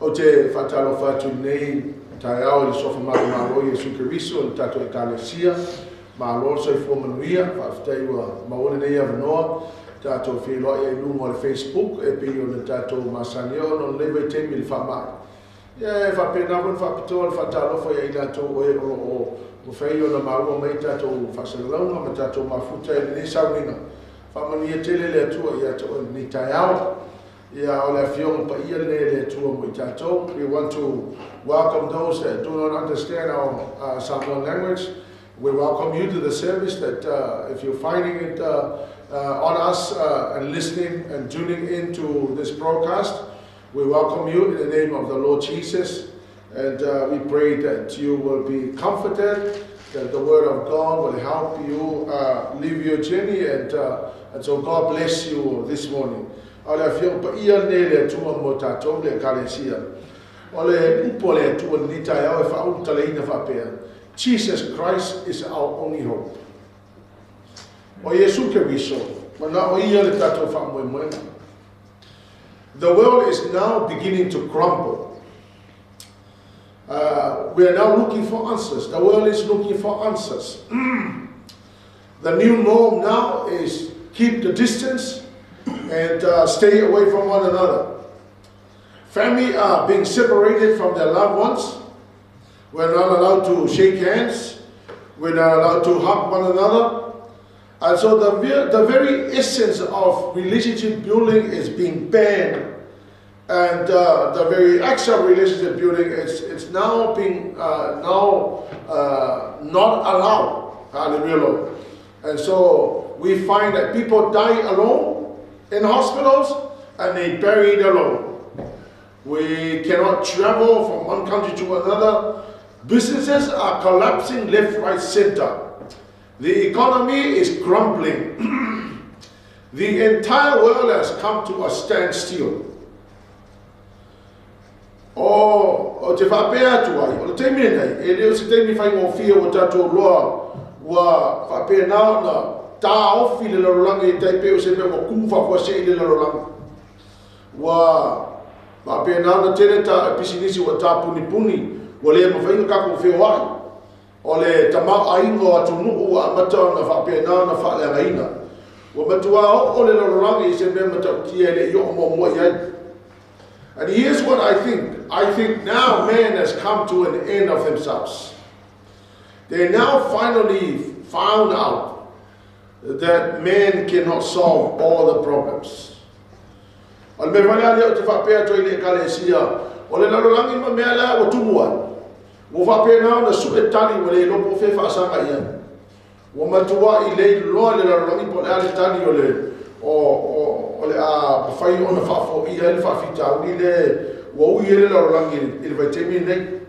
Ou te faatalofa atu i lenei taeao i le Suafa Manumalo o Iesu Keriso o le tatou Ekalesia. Malo le soifua manuia, faafetai ua maua lenei avanoa tatou feiloai ai i luga o le Facebook e pei ona tatou masani ai ona o lenei vaitaimi i le faamai. Ia e faapena foi ona faapitoa le faatalofa ia i latou o e o lo o mafai ona maua mai tatou faasalalauga ma tatou mafuta i lenei sauniga. Faamanuia tele le Atua ia te oe i lenei taeao. Ia, o le Afioga Paia lenei a le Atua mo i tatou. We want to welcome those that do not understand our Samoan language. We welcome you to the service that if you're finding it on us and listening and tuning in to this broadcast, we welcome you in the name of the Lord Jesus. And we pray that you will be comforted, that the Word of God will help you live your journey. And so God bless you this morning. A o le Afioga Paia lenei a le Atua mo tatou le Ekalesia. O le upu a le Atua i lenei taeao e faaulutalaina faapea, Jesus Christ is our only hope. O Iesu Keriso, manao ia le tatou faamoemoega. The world is now beginning to crumble. We are now looking for answers. The world is looking for answers. The new norm now is keep the distance and stay away from one another. Family are being separated from their loved ones. We're not allowed to shake hands. We're not allowed to hug one another. And so the very essence of relationship building is being banned. And the very actual relationship building is it's now being now not allowed. Hallelujah, Lord. And so we find that people die alone in hospitals and they buried alone. We cannot travel from one country to another. Businesses are collapsing left, right, center. The economy is crumbling. The entire world has come to a standstill. O, o te faapea atu ai, o le taimi lenei, e le o se taimi faigofie ua tatou loa ua faapena ona taofi le lalolagi e tai pei o se mea ua kū faafuasei le lalolagi. Ua faapena ona tele ta pisinisi ua tapunipuni, ua le mafai ona tatou feoai. O le tamaoaiga o atunuu ua amata ona faapena ona faaleagaina. Ua matua oo le lalolagi i se mea matautia e le i oo muamua i ai. And here's what I think. I think now man has come to an end of themselves. They now finally found out that man cannot solve all the problems. O le mea foi lea ou te faapea atu ai i le Ekalesia, o le lalolagi ma mea la ua tumu ai, ua faapena ona sue tali ua le iloa po o fea e faasaga i ai. Ua matuai le iloa le lalolagi po o le a le tali o le o, o, o le a mafai ona faafoia ai le faafitauli le ua ui ai le lalolagi i le vaitaimi lenei.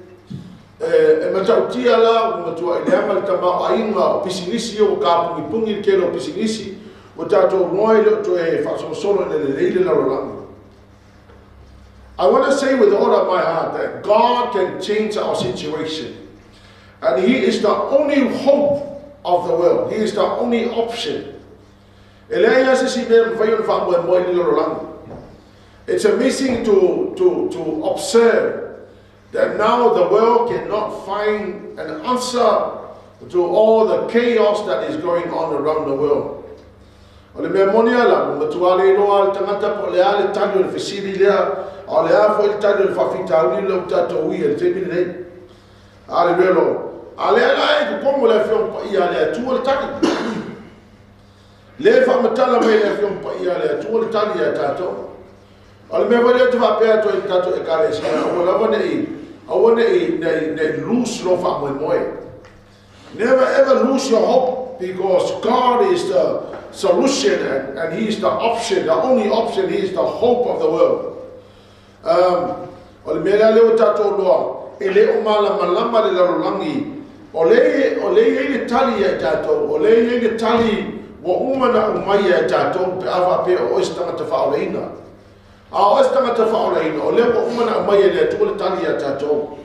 E, e matautia la ua matuai leaga le tamaoaiga o pisinisi ia ua kapugipugi le tele o pisinisi, ua tatou iloa e le o toe faasolosolo ina lelei le lalolagi. I want to say with all of my heart that God can change our situation. And He is the only hope of the world. He is the only option. E leai lava se isi mea e mafai ona faamoemoe i le lalolagi. It's amazing to observe that now the world cannot find an answer to all the chaos that is going on around the world. O le mea moni lava la, ua matua le iloa le tagata po o le a le tali o le fesili lea, a o le a foi le tali o le faafitauli lea ua tatou ui ai i le taimi lenei. Haleluia Lord. A lea la e totonu o le Afioga Paia a le Atua le tali. Le faamatala mai le Afioga Paia a le Atua le tali ia tatou. O le mea foi lea ou te faapea atu ai i le tatou Ekalesia, aua lava ne i, aua ne i, ne i, ne i lose lou faamoemoe. Never ever lose your hope because God is the solution and He is the option, the only option. He is the hope of the world. O le mea lea lea ua tatou iloa, e le o malamalama le lalolagi, o lea o lea e i ai le tali ia i tatou, o lea e i ai le tali ua uma ona aumai ia i tatou pe a faapea o oe se tagata faaolaina. A o oe se tagata faaolaina, o lea ua uma ona aumai e le Atua le tali ia tatou.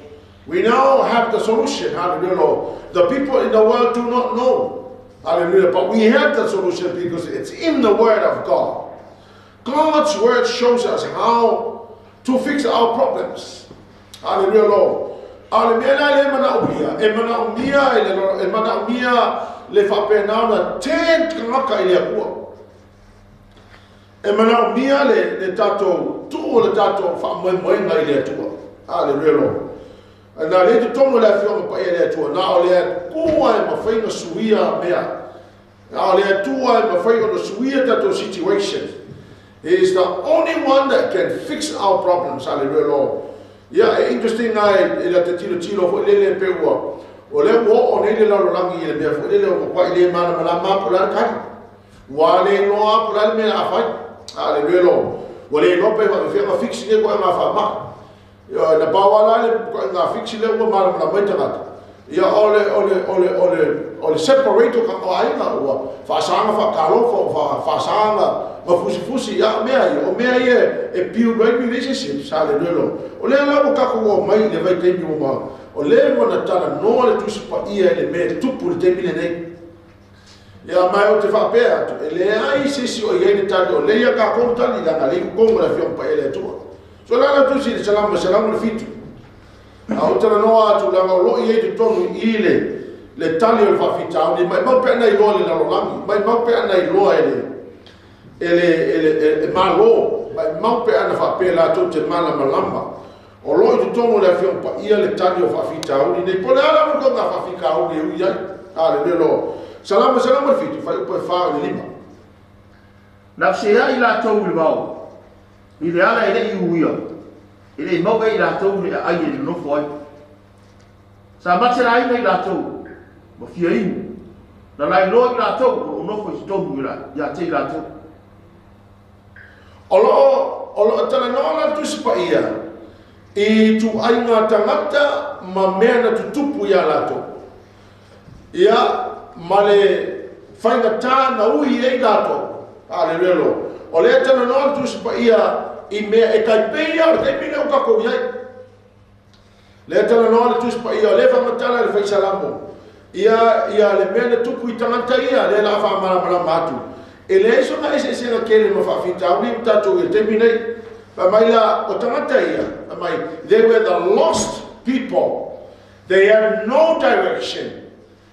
We now have the solution. Hallelujah, Lord. The people in the world do not know. Hallelujah. But we have the solution because it's in the Word of God. God's Word shows us how To fix our problems. Hallelujah Lord. A o le mea la lea e manaomia, e manaomia e le, e manaomia le faapena ona turn tagata i le Atua. E manaomia le, le tatou tuu o le tatou faamoemoega i le Atua. Hallelujah Lord. Na le totonu o le Afioga Paia i le Atua, na o le Atua e mafai ona suia mea. Na o le Atua e mafai ona suia tatou situation. He is the only one that can fix our problems. Hallelujah Lord. Ia, e interesting lava i la te tilotilo foi lele pe ua o lea ua oo nei le lalolagi i le mea foi lele ua matuai le malamalama po o le a le tali. Ua le iloa po o le a le mea o le a fai. Hallelujah Lord. Ua le iloa pe faapefea ona fix nei ituaiga faamai. Ia, na pau lava la le ituaiga fix lea ua malamalama ai tagata. Ia, o le, o le, o le, o le, o le separate o o aiga, ua faasaga faatalofa, ua faasaga ma fusifusi, ia, o mea ia, o mea ia e build ai relationships. Hallelujah Lord. O lea la ua tatou oo mai i le vaitaimi ua ma, o lea ua na talanoa le Tusi Paia i le mea e tupu i le taimi lenei. Ia, ma ou te faapea atu, e leai se isi o i ai le tali, o lea ia tatou le tali, leaga o lea e i totonu o le Afioga Paia a le Atua. So o le a la tusi i le Salamo 107? A ou talanoa atu, leaga o lo o i ai i totonu i i le, le tali o le faafitauli, maimau pe ana iloa e le lalolagi, maimau pe ana iloa e le, e le, e le, e, e Malo, maimau pe ana faapea latou te malamalama. O lo o i totonu o le Afioga Paia le tali o faafitauli nei. Po o le a lava le ituaiga faafitauli e ui ai. Haleluia Lord. Salamo 107, fuaiupu e 4 i le 5. Na feseai latou i le vao, i le ala e le i uia, e le i maua e i latou le aai e nonofo ai. Sa matelaina i latou, ma fia inu, na lailoa i latou o lo o nofo i totonu ia te i latou. O lo o, o lo o talanoa la le Tusi Paia i ituaiga tagata ma mea na tutupu iā latou. Ia, ma le faigata na ui ai latou. Haleluia Lord. O lea e talanoa le Tusi Paia i mea e tai pei lava o le taimi lea ua tatou i ai. Lea e talanoa le Tusi Paia, o lea e faamatala e le Fai Salamo ia, ia le mea na tupu i tagata ia, lea o le a faamalamalama atu. E leai sona eseesega tele ma faafitauli ua tatou i le taimi nei. Fai mai la, o tagata ia, fai mai, they were the lost people. They had no direction.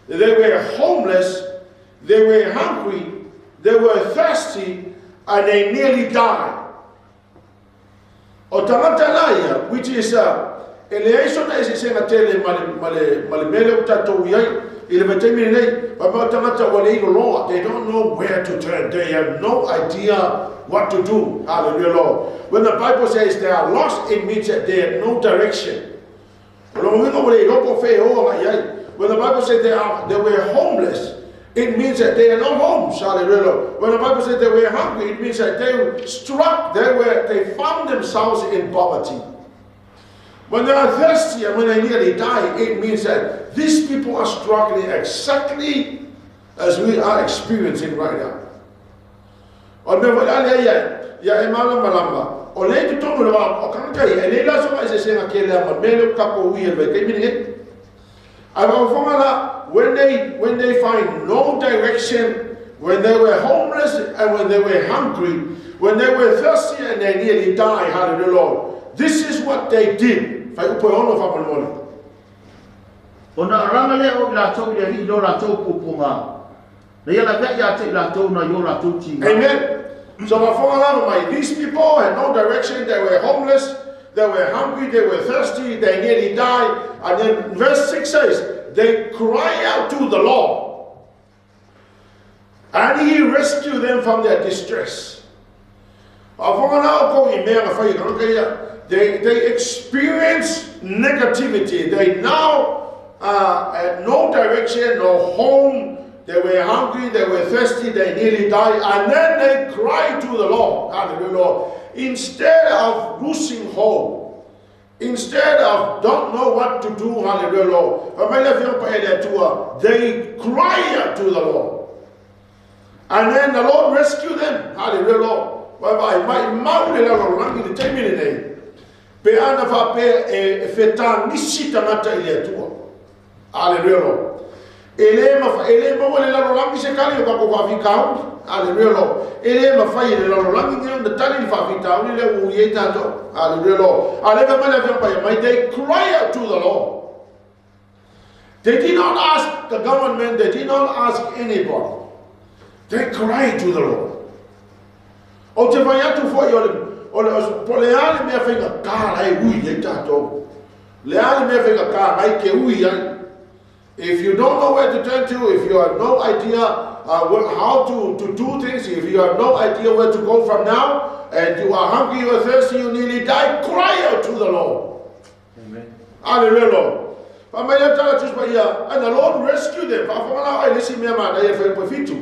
They were homeless, they were hungry, they were thirsty, and they nearly died. O tagata la ia, which is a, e leai sona eseesega tele ma le, ma le, ma le mea lea ua tatou i ai i le vaitaimi lenei. Fai mai o tagata ua le iloloa, they don't know where to turn, they have no idea what to do. Hallelujah Lord. When the Bible says they are lost, it means that they have no direction. O lona uiga ua le iloa po o fea e o agai ai. When the Bible says they are, they were homeless, it means that they are no homes. Hallelujah. When the Bible says they were hungry, it means that they struck, they were, they found themselves in poverty. When they are thirsty and when they nearly die, it means that these people are struggling exactly as we are experiencing right now. O le mea foi la lea ia, ia e malamalama, o lea i totonu o le vaa o tagata ia, e leai la sona eseesega tele lava ma le mea lea ua tatou ui ai i le vaitaimi lenei. Ae faafofoga la, when they, when they find no direction, when they were homeless and when they were hungry, when they were thirsty and they nearly die, hallelujah Lord, this is what they did. Fuaiupu e 6 faamolemole. Ona alaga lea o i latou i le Alii i lo latou puapuaga. Na ia laveai ia te i latou nai o latou tiga. Amen. So faafofoga lava mai, these people had no direction, they were homeless, they were hungry, they were thirsty, they nearly died. And then verse 6 says, they cry out to the Lord. And he rescued them from their distress. Faafofoga la outou i mea na fai e tagata ia. They experience negativity. They now had no direction, no home. They were hungry, they were thirsty, they nearly died. And then they cried to the Lord. Hallelujah, Lord. Instead of losing hope, instead of don't know what to do, hallelujah, Lord. Fai mai le Afioga Paia i le Atua, they cry out to the Lord. And then the Lord rescue them. Hallelujah, Lord. Vaai, maimau le lalolagi i le taimi lenei, pe ana faapea e, e fetāgisi tagata i le Atua. Hallelujah, Lord. E le mafai, e le maua e le lalolagi se tali o tatou faafitauli. Aleluia Lord. E le mafai e le lalolagi nei ona tali le faafitauli lea ua ui ai tatou. Aleluia Lord. A lea fai mai le Afioga Paia mai, they cry out to the Lord. They did not ask the government, they did not ask anybody. They cried to the Lord. Ou te fai atu foi o le, o le, po le a le mea faigata la e ui ai tatou. Le a le mea faigata la e te ui ai. If you don't know where to turn to, if you have no idea how to do things, if you have no idea where to go from now, and you are hungry, you are thirsty, you nearly die, cry out to the Lord. Amen. Hallelujah, Lord. Fa mai le tala tusi paia, and the Lord rescued them. Faafofoga la oe i le isi mea manaia e fai upu e fitu.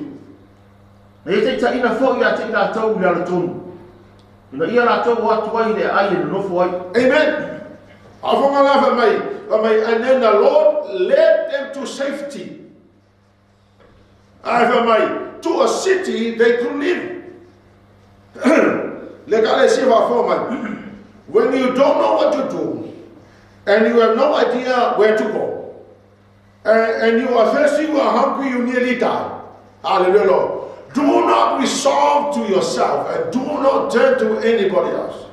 Na ia taitaiina foi ia te i latou i le alatonu, ina ia latou o atu ai i le aai e nonofo ai. Amen. Faafofoga la fai mai, fai mai, and then the Lord led them to safety. Ae fai mai, to a city they could live. Le ka le sia faafofoga mai. When you don't know what to do, and you have no idea where to go, and you are thirsty, you are hungry, you nearly die. Hallelujah, Lord. Do not resolve to yourself and do not turn to anybody else.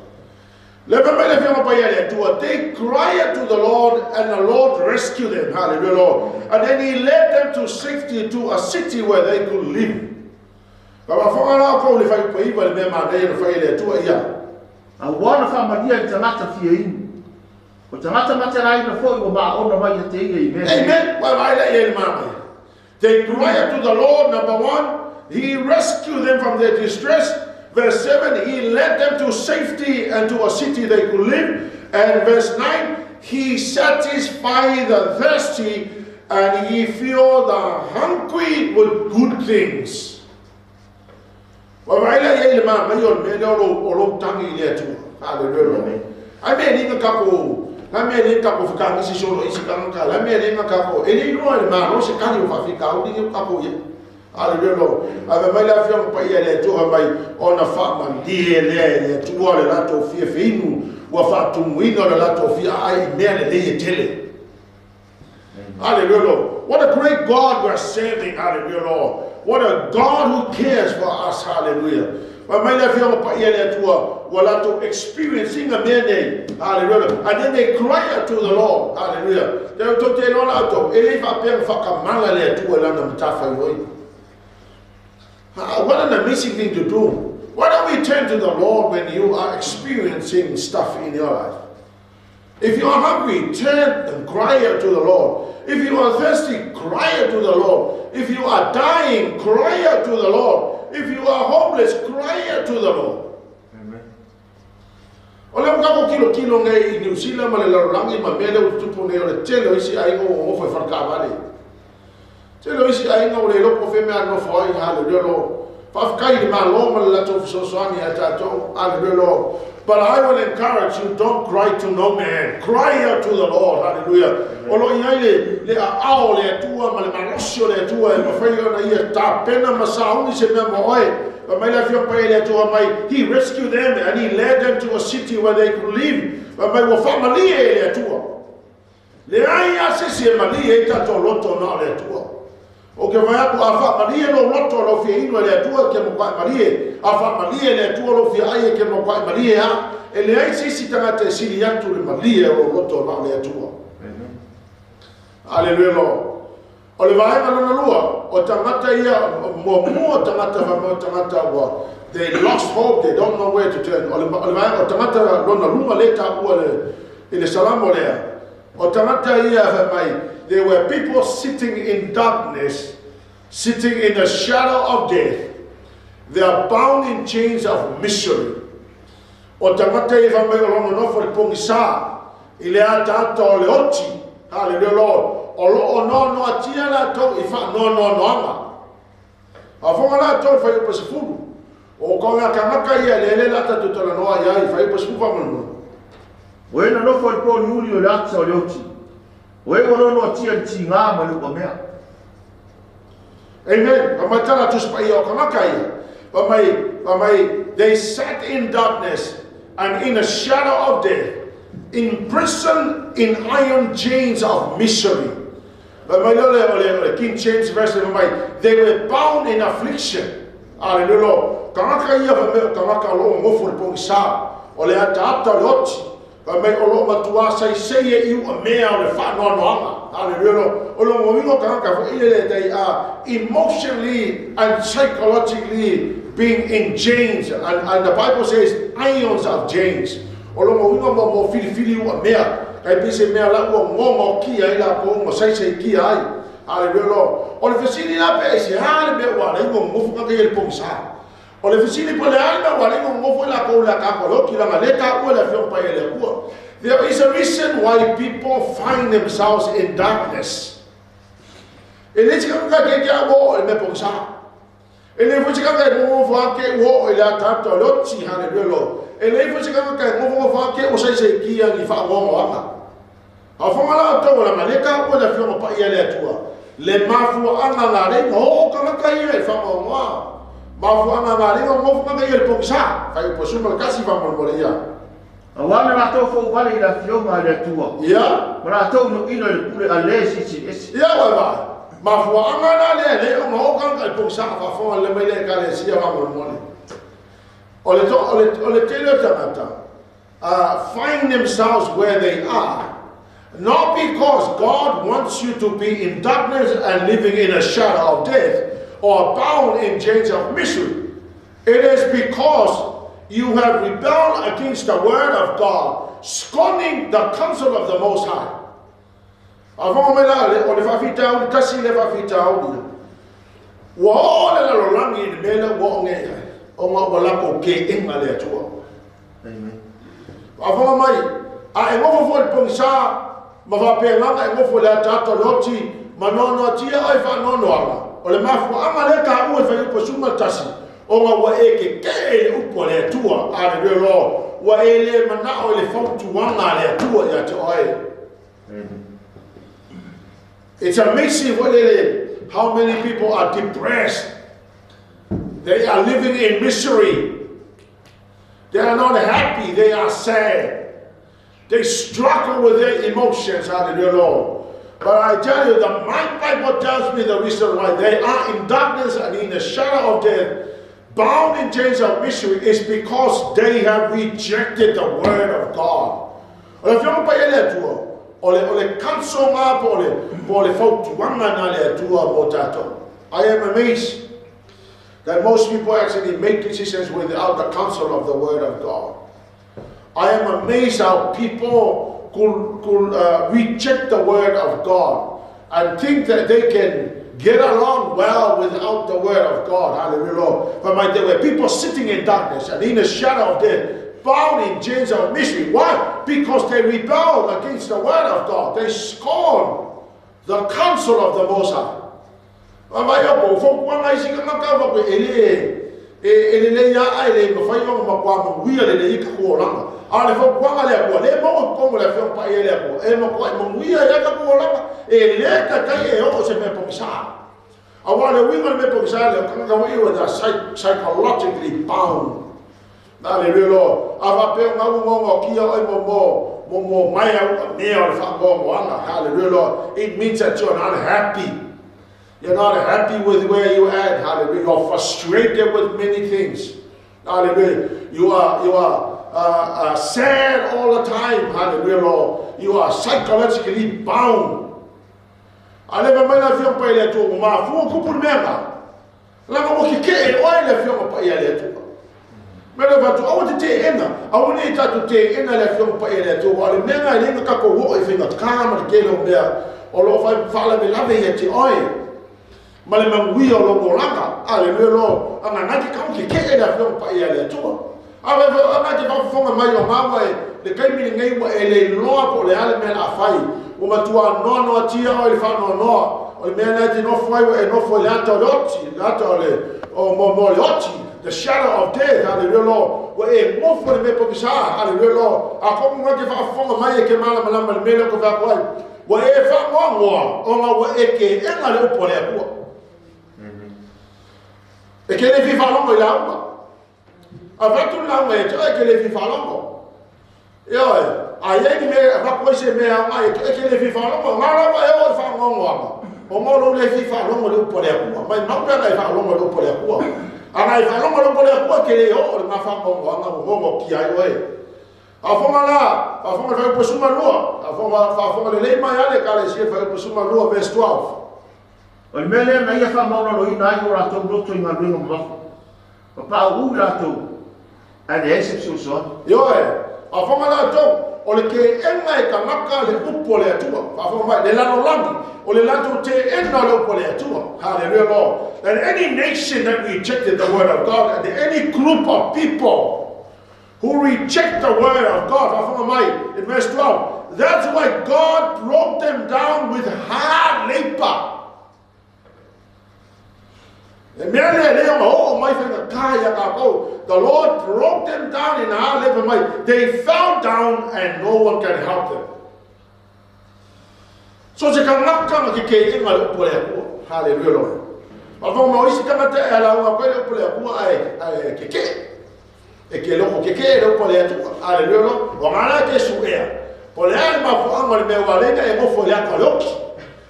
Le fai mai le Afioga Paia le Atua, they cried to the Lord and the Lord rescued them. Hallelujah, Lord. And then he led them to safety to a city where they could live. Ka faafofoga la outou i le fuaiupu 9 le mea manaia na fai e le Atua ia. Aua na faamalia i tagata fia inu. O tagata matelaina foi ua maaona mai ia te ia i mea nei. Amen. Ua vaai la i ai le manaia. They cried to the Lord, number one, He rescued them from their distress. Verse 7, He led them to safety and to a city they could live. And verse 9, He satisfied the thirsty and He filled the hungry with good things. Ua vaai la i ai le manaia o le mea lea o lou, o lou tagi i le Atua. Hallelujah. Ai mea le kako, la mea le kako whakangisi solo isi kangaka, la mea le kako, e le iloa e le Malo se tali o faafitauli nei o kako ia. Hallelujah Lord. Ae fai mai le Afioga Paia i le Atua fai mai, ona faamalie lea e le Atua le latou fia feinu, ua faatumuina le latou fia aai i mea lelei e tele. Hallelujah Lord. What a great God we're serving. Hallelujah Lord. What a God who cares for us. Hallelujah. Fai mai le Afioga Paia i le Atua, ua latou experience ina mea nei. Hallelujah. And then they cry out to the Lord. Hallelujah. Te au tou te iloa la outou, e le faapea na whakamala le Atua i lana matawhaioi. What an amazing thing to do. Why don't we turn to the Lord when you are experiencing stuff in your life? If you are hungry, turn and cry out to the Lord. If you are thirsty, cry out to the Lord. If you are dying, cry out to the Lord. If you are homeless, cry out to the Lord. Amen. O lea ua tatou tilotilo nei i Niu Sila ma le lalolagi ma mea lea ua tutupu nei, o le tele o isi aiga ua nonofo i faletaavale. Tele o isi aiga ua le iloa po o fea mea a nonofo ai. Hallelujah Lord. Faafetai i le Malo ma le latou fesoasoani ia tatou. Hallelujah Lord. But I will encourage you, don't cry to no man. Cry out to the Lord. Hallelujah. O lo o i ai le, le aao o le Atua ma le malosi o le Atua e mafai ona ia tapena ma sauni se mea mo oe. Fai mai le Afioga Paia i le Atua mai, He rescued them and He led them to a city where they could live. Fai mai ua faamalie e le Atua. Leai lava se isi e malie ai tatou loto na o le Atua. Ou te vaai atu, a faamalie lou loto lau fia inu e le Atua e te matuai malie. A faamalie e le Atua lou fia ai e te matuai malie lava. E leai se isi tagata e sili atu le malie o lou loto na o le Atua. Aleluia Lord. O le vaega lona lua, o tagata ia, muamua tagata fai mai o tagata ua, they lost hope, they don't know where to turn. O le, o le vaega, o tagata lona lua lea taua le, i le Salamo lea, o tagata ia fai mai, there were people sitting in darkness, sitting in the shadow of death, they are bound in chains of misery. O tagata ia fai mai o lo nonofo i le pogisa, i le ataata o le oti, hallelujah Lord, o lo o noanoatia latou i faanoanoanoaga. Faafofoga latou i le fuaiupu 10. O ko nga kangaka ia e lele la tatou talanoa i ai, fuaiupu 10 faamolemole. O e nonofo i le pōliuli o le ata o le oti, o e ua noanoatia i le tigā ma le uamea. Amen. Fai mai tala Tusi Paia o kangaka ia. Fai mai, fai mai, they sat in darkness and in a shadow of death, in prison in iron chains of misery. Fai mai lea o le King James Version, fai mai, "They were bound in affliction." Hallelujah, Lord. Tagata ia fai mai o tagata o lo o nofo i le pogisa. O le ataata o le oti. Fai mai o lo o matuā saisai e i uamea o le faanoanoaga. Hallelujah, Lord. O lona uiga o tagata foi lele, they are emotionally and psychologically being in chains. And the Bible says irons of chains. O lona uiga mo filifili uamea. Kai pei se mea la ua gogokia ai lakou ma saisaikia ai. Hallelujah, Lord. O le fesili la pe aisea le mea ua ala ai ona nonofo tagata ia i le pogisa? O le fesili po o le a le mea ua ala ai ona nonofo i lakou i le ataata o le oti leaga lea e taua e le Afioga Paia i le Atua. There is a reason why people find themselves in darkness. E leai se tagata e keikea ua oo i le mea pogisa. E leai foi se tagata e nonofo lava te ua oo i le ataata o le oti. Hallelujah, Lord. E leai foi se tagata e nofonofo lava te ua saisaikia ni faanoanoaga. A fofoga la outou leaga lea e taua e le Afioga Paia a le Atua le mafuaaga na ala ai ona oo tagata ia i le faanoanoa. Mafuaaga na ala ai ona nofo tagata ia i le pogisa. Fuaiupu 11 faamolemole ia. Aua na latou fouvale i le Afioga a le Atua. Ma latou inoino i le pule a le Silisili Ese. Ia ua vaai. Mafuaaga la lea e le ona oo tagata i le pogisa faafofoga lelei mai lea Ekalesia faamolemole. O le, to, o le, o le tele o tagata find themselves where they are, not because God wants you to be in darkness and living in a shadow of death or bound in chains of misery. It is because you have rebelled against the word of God, scorning the counsel of the Most High. A fofoga mai la, o le faafitauli tasi lea faafitauli. Ua oo le lalolagi i le mea lea ua oo nei i ai, ona ua latou teena le Atua. Amen. Faafofoga mai, a e nofo foi i le pogisa, ma faapena ona e nofo i le ataata o le oti, ma noanoatia oe i faanoanoaga, o le mafuaaga lea e taua i le fuaiupu 11, ona ua e tetee i le upu a le Atua. Aleluia Lord. Ua e le manao i le fautuaga a le Atua ia te oe. Amen. It's amazing foi lele how many people are depressed. They are living in misery. They are not happy. They are sad. They struggle with their emotions. Hallelujah, Lord. But I tell you that my Bible tells me the reason why they are in darkness and in the shadow of death, bound in chains of misery, is because they have rejected the word of God. O le Afioga Paia le Atua, o le counsel ngā po o le fautuaga na le Atua mo tātou. I am amazed that most people actually make decisions without the counsel of the word of God. I am amazed how people could reject the word of God and think that they can get along well without the word of God. Hallelujah, Lord. But my, there were people sitting in darkness and in the shadow of death, bound in chains of misery. Why? Because they rebelled against the word of God. They scorn the counsel of the Most High. A vai o po fautuaga isi tagata fa e le e lelei a e le mafai ona matua manuia lelei ka olaga. A le fautuaga le Atua, le maua i totonu o le Afioga Paia le Atua, e matua e manuia ai ka olaga, e le taitai e oo se mea pogisa. Aua le uiga o le mea pogisa le tagata foi ua da psychologically bound. Hallelujah, Lord. A faapea o gau ngogokia oe mo mai au a mea o le faanoanoaga. Hallelujah, Lord. It means that you're not happy. You're not happy with where you're at. Hallelujah. You're frustrated with many things. Hallelujah. You are sad all the time. Hallelujah, Lord. You are psychologically bound. A le mai la Afioga Paia le Atua, ua mafua kupu le mea ngā. Langa ua keke'e oe le Afioga Paia le Atua. Me le fatu, aua te teena, aua nei tātou teena le Afioga Paia le Atua, ua le mea ngā e le nga tatou oo i whainga kā ma le tele o mea, o loo whai whaalavelave ia te oe. Ma le manuia o lou olaga. Aleluia, Lord. Aga na te kau keke'e le Afioga Paia le Atua. A vai vai ana te whakafonga mai o ngā e le taimi lenei ua e le iloa po o le a le mea o le a fai. Ua matua noanoatia oe i le faanoanoa. O le mea lena e te nofo ai ua e nofo i le ata o le oti, le ata o le o mo mo le oti, the shadow of death, hallelujah, Lord. Ua e nofo i le mea pogisa, hallelujah, Lord. A komu mai ke faafofoga mai e ke malamalama i le mea lea ou te fai atu ai. Ua e faanoanoa ona ua e teena le upu a le Atua. E ke le fia faalogo i lauga. A fai atu le lauga ia te oe, e ke le fia faalogo. Ioe. A i ai ni mea e avatu ai se mea e aoga e ke le fia faalogo, ngā lava e oo i faanoanoaga, ona o lou le fia faalogo i le upu a le Atua. Maimau pe ana e faalogo i le upu a le Atua. Ana e faalogo i le upu a le Atua, e te le oo i lena faanoanoaga ua noanoatia ai oe. Faafofoga la, faafofoga i le fuaiupu 12, faafofoga, faafofoga lelei mai lava le Ekalesia i le fuaiupu 12 verse 12. O le mea lea na ia faamaualaloina ai o latou loto i galuega mamafa, ma pauu i latou, ae leai se fesoasoani. Ioe, faafofoga la outou, o le teena e tagata le upu a le Atua. Faafofoga mai, le lalolagi, o le latou teena o le upu a le Atua. Hallelujah, Lord. That any nation that rejected the word of God, and any group of people who reject the word of God, faafofoga mai, in verse 12, that's why God broke them down with hard labor. E mea lea e lei ona oo mai faigata ia tatou. The Lord broke them down in hard labor mai. They fell down and no one can help them. So se tagata na ke keʻena le upu a le Atua. Hallelujah, Lord. Faafofoga mai, o isi tagata e alauga atu ai le upu a le Atua ae kekeʻe. E ke loko kekeʻe le upu a le Atua. Hallelujah, Lord. O ngā la ke suʻea. Po o le a le mafuaaga o le mea ua ala ai e nofo i le ata o le oki.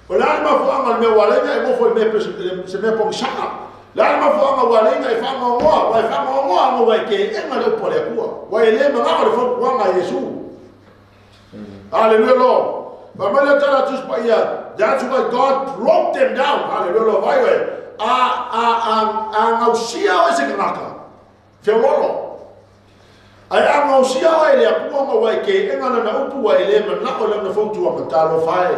O le a le mafuaaga o le mea ua ala ai e nofo i le mea se mea pogisaga. Le a le mafuaaga ua ala ai e faanoanoa, ua e faanoanoa ona ua e teena le upu a le Atua. Ua e le manao i le fautuaga a Iesu. Hallelujah, Lord. Fai mai le tala a Tusi Paia, that's why God broke them down. Hallelujah, Lord. Vai oe, a, a, a, a gausia oe se kanaka, feololo. Ae a gausia oe e le Atua ma ua e teena lana upu, ua e le manao i lana fautuaga, talofa e.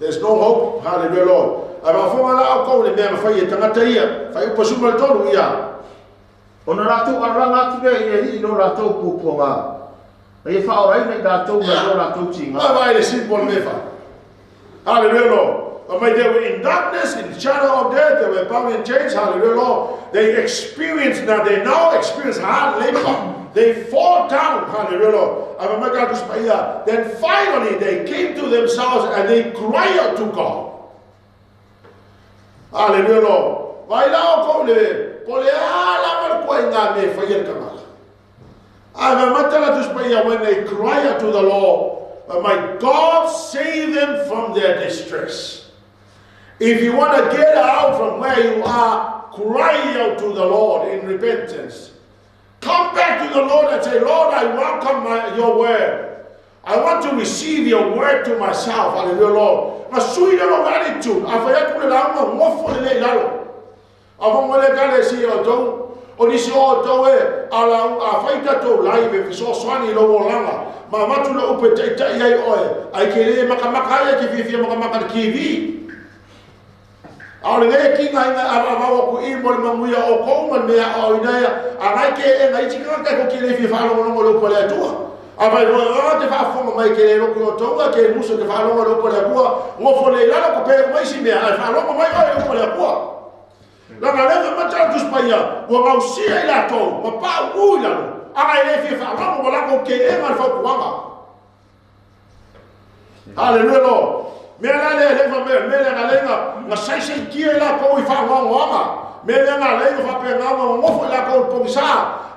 There's no hope. Hallelujah, Lord. Ae faafofoga la outou i le mea na fai e tagata ia. Fuaiupu 13 ia. Ona latou alalaga atu lea i le Alii i lo latou puapuaga, na ia faaolaina i latou mai lo latou tiga. Vai vai le simple le mefa. Hallelujah, Lord. But may they were in darkness, in the shadow of death, they were bound in chains. Hallelujah, Lord. They experience now, they now experience hard labor. They fall down. Hallelujah, Lord. Then finally they came to themselves and they cry out to God. Hallelujah, Lord. Vai la o kou le, po le a lava le kua i ngā me whai e le Ae mata la Tusi Paia, when they cry out to the Lord, my God save them from their distress. If you want to get out from where you are, cry out to the Lord in repentance. Come back to the Lord and say, Lord, I welcome your word. I want to receive your word to myself. Hallelujah, Lord. Ma sui le lo attitude. A fai atu le lauga, ngofo le le lalo. A fai mo le kale si o tou, o nisi o outou e ala a fai tatou live e fesoasoani i lou olaga, ma avatu le upu e taitai ai oe, ae ke le makamaka ai e ke fiafia makamaka i le TV. A o lenei e kiga ina e avaavau atu i mo le manuia o outou ma le mea e aoaoina ai a nai ke e nai isi tagata e ko ke le fia faalogologo i le upu a le Atua. A fai foi o te faafofoga mai ke le lotu i outou a ke musu e te faalogo i le upu a le Atua, nofo lelei lalo ko pe uma isi mea, ae faalogo mai oe i le upu a le Atua. Leaga lea fai mai tala Tusi Paia, ua gausia i latou ma pauu i lalo, ana e le fia faalogo ua latou teena le fautuaga. Hallelujah, Lord. Mea la lea lea fai mai, mea lea na lea na saisaitia i latou i faanoanoaga. Mea lea na lea na faapena ona nonofo i latou i le pogisa.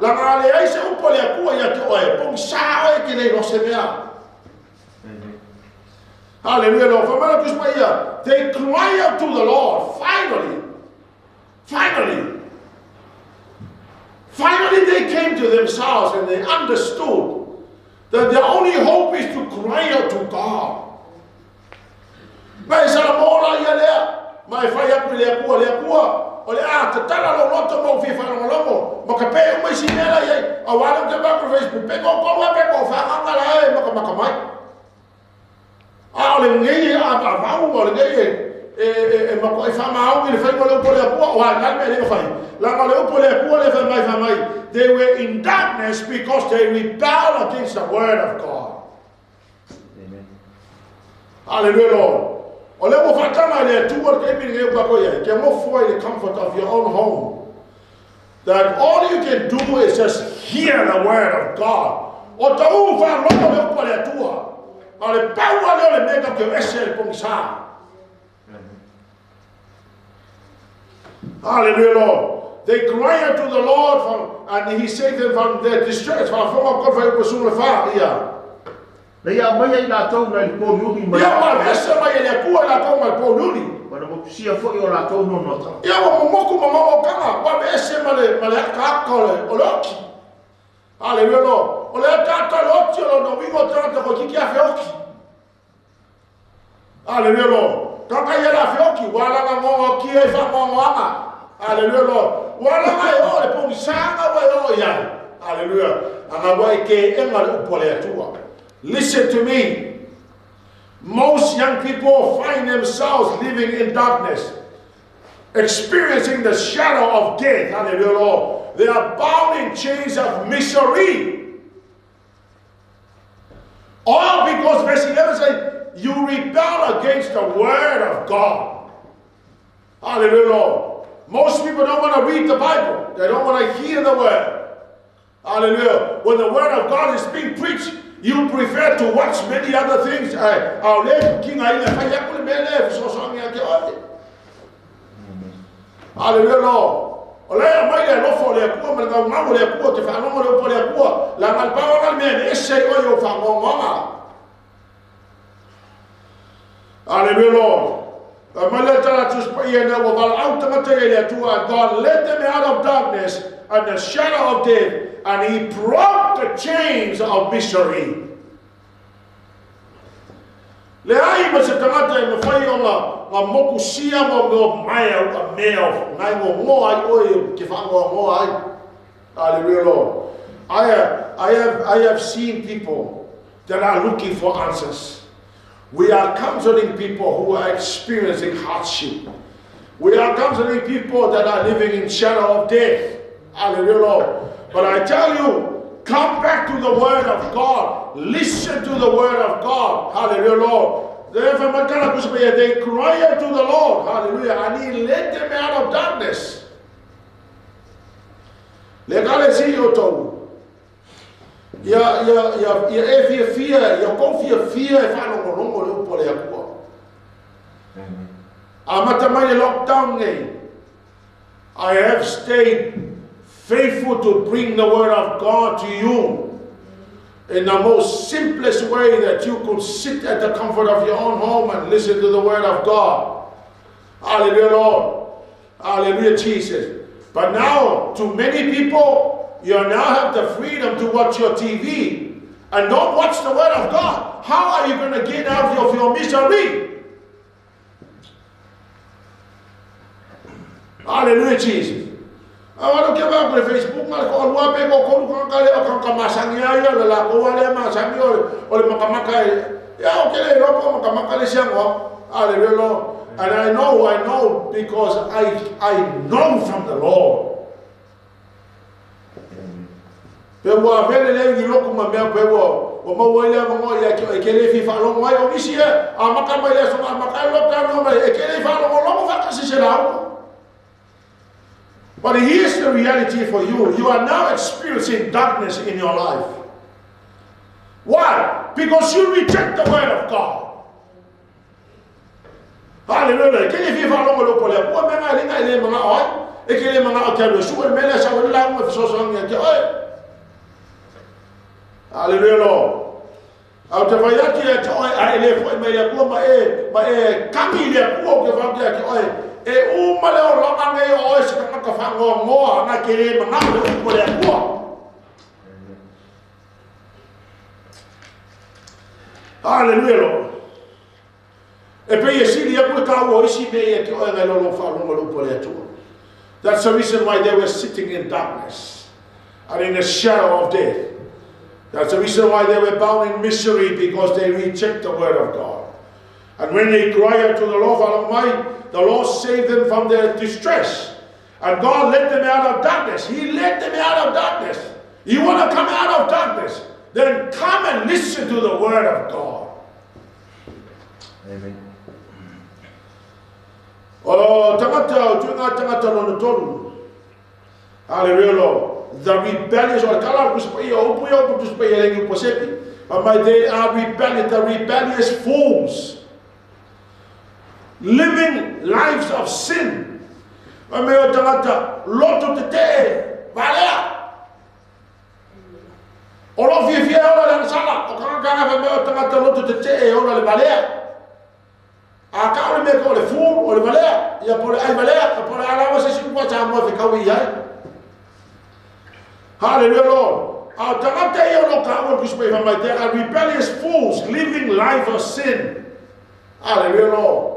Leaga a leai se upu a le Atua ia te oe, pogisa oe e te le iloa se mea. Hallelujah, Lord. Fai mai le Tusi Paia, they cry out to the Lord, finally, finally, finally they came to themselves and they understood that their only hope is to cry out to God. Ma e salamo la ia lea, ma e fai atu i le Atua, le Atua, o le a tatala lou loto ma ou fia faalogologo, ma ka pe uma isi mea la i ai, auā lea ou te vaai atu i le Facebook, pe toatolu lava pe toafa agaga la e makamaka mai. A o lenei e avavau ma o lenei e matuai faamaoni i le faiga o le upu a le Atua, o a le a le mea lea na fai? Leaga o le upu a le Atua lea fai mai, fai mai, they were in darkness because they rebelled against the word of God. Amen. Hallelujah, Lord. O lea ua faatala e le Atua le taimi lenei o tatou i ai, ke nofo ai i le comfort of your own home. That all you can do is just hear the word of God. O taʻu faalogo le upu a le Atua. A o le pau lava lea o le mea tatou te o ese ai le pogisa. Hallelujah, Lord. They cry unto the Lord from, and he saved them from their distress. Faafofoga ko fai upu sula fa ia. Na ia aumaia i latou nai le pouliuli mai Ia ua aveese mai e le Atua i latou mai le pouliuli. Ua na motusia foi o latou noanoataga. Ia ua momoku ma maomaotaga, ua aveese ma le, ma le akaaka o le, o le oti. Aleluia lo. O le akaaka o le oti o lona uiga o tagata toeitiiti afe oti. Aleluia lo. Tagata ia la afe oti, ua alaga gogotia i faanoanoaga. Aleluia lo. Ua alaga e oo le pogisaga ua e oo i ai. Aleluia. Aga ua e keega le upu a le Atua. Listen to me. Most young people find themselves living in darkness, experiencing the shadow of death. Hallelujah, Lord. They are bound in chains of misery. All because verse 11 says, you rebel against the word of God. Hallelujah, Lord. Most people don't want to read the Bible. They don't want to hear the word. Hallelujah. When the word of God is being preached, you prefer to watch many other things. Ai, a o le kinga ina fai aku le mea lea e fesoasoani ia te oe. Hallelujah, Lord. O le aumai le alofa o le Atua ma le gaugau o le Atua, te faalogo le upu a le Atua, leaga le pau lava le mea e ese ai oe i ou faanoanoaga. Hallelujah, Lord. Aumai le tala Tusi Paia ina ua valaau tagata ia i le Atua, and God led them out of darkness and the shadow of death, and he broke the chains of misery. Leai ma se tagata e mafai ona nga mokusia mo mea mai au a mea o ngai ngogoa ai oe ke whaangoangoa ai. Hallelujah, Lord. I have seen people that are looking for answers. We are counseling people who are experiencing hardship. We are counseling people that are living in shadow of death. Hallelujah, Lord. But I tell you, come back to the word of God. Listen to the word of God. Hallelujah, Lord. Therefore, they cry out to the Lord. Hallelujah. And he led them out of darkness. Le kale si o tau. Ia, ia, ia, ia e fiafia, ia kou fiafia e faalogologo le upu a le Atua. Amata mai le lockdown nei, I have stayed faithful to bring the word of God to you in the most simplest way that you could sit at the comfort of your own home and listen to the word of God. Hallelujah, Lord. Hallelujah, Jesus. But now, to many people, you now have the freedom to watch your TV and don't watch the word of God. How are you going to get out of your misery? Hallelujah, Jesus. A ke wa ko le Facebook ma ko lua pe ko ko ka ka le o ka ka masangi ai le la ko le masangi o o le makamaka e ya o ke le lo ko makamaka le siang o. Hallelujah, Lord. And I know because I know from the Lord. Pe ua vele le i loko ma mea pe ua ua maua ai le avanoa ia ke e ke le fi faalogo ai o nisi e a maka mai le aso a maka lo ka no mai e ke le faalogologo faatasi se lauga. But here's the reality for you. You are now experiencing darkness in your life. Why? Because you reject the word of God. Hallelujah. Ke le fia faalogo le upu a le Atua mea ngai le ngai le manao ai. E ke le manao ke alu e sua le mea lea sa ua le lauga e fesoasoani ia te oe. Hallelujah, Lord. Au te fai atu ia te oe, a e le fo'i mai le Atua ma e, ma e kagi i le Atua o ke whakea ki oe. E uma le olaga nei o oe se tagata whaangoangoa, ana ke le manao le upu a le Atua. Hallelujah, Lord. E pei e sili aku le taua o isi mea ia te oe ngai lo lo faalogo le upu a le Atua. That's the reason why they were sitting in darkness and in the shadow of death. That's the reason why they were bound in misery, because they reject the word of God. And when they cry out to the Lord, Almighty, the Lord saved them from their distress. And God led them out of darkness. He led them out of darkness. You want to come out of darkness? Then come and listen to the word of God. Amen. O tagata, o tuinga tagata lona tolu. Hallelujah, Lord. The rebellious, o le kala o kusipa ia, o upu ia o kusipa ia lengi upu sepi. But my, they are rebellious, the rebellious fools. Living lives of sin. Ma me o tagata, loto te te, valea. O lou fiafia e ola i le agasala, o tagata fai mai o tagata loto tetee e ola i le valea. A tau le mea o le fool, o le valea, ia po o le ai valea, po o le a lava se isi upu a Samoa e fetaui i ai. Hallelujah, Lord. A o tagata ia o lo o taua le Tusi Paia fai mai, they are rebellious fools living life of sin. Hallelujah, Lord.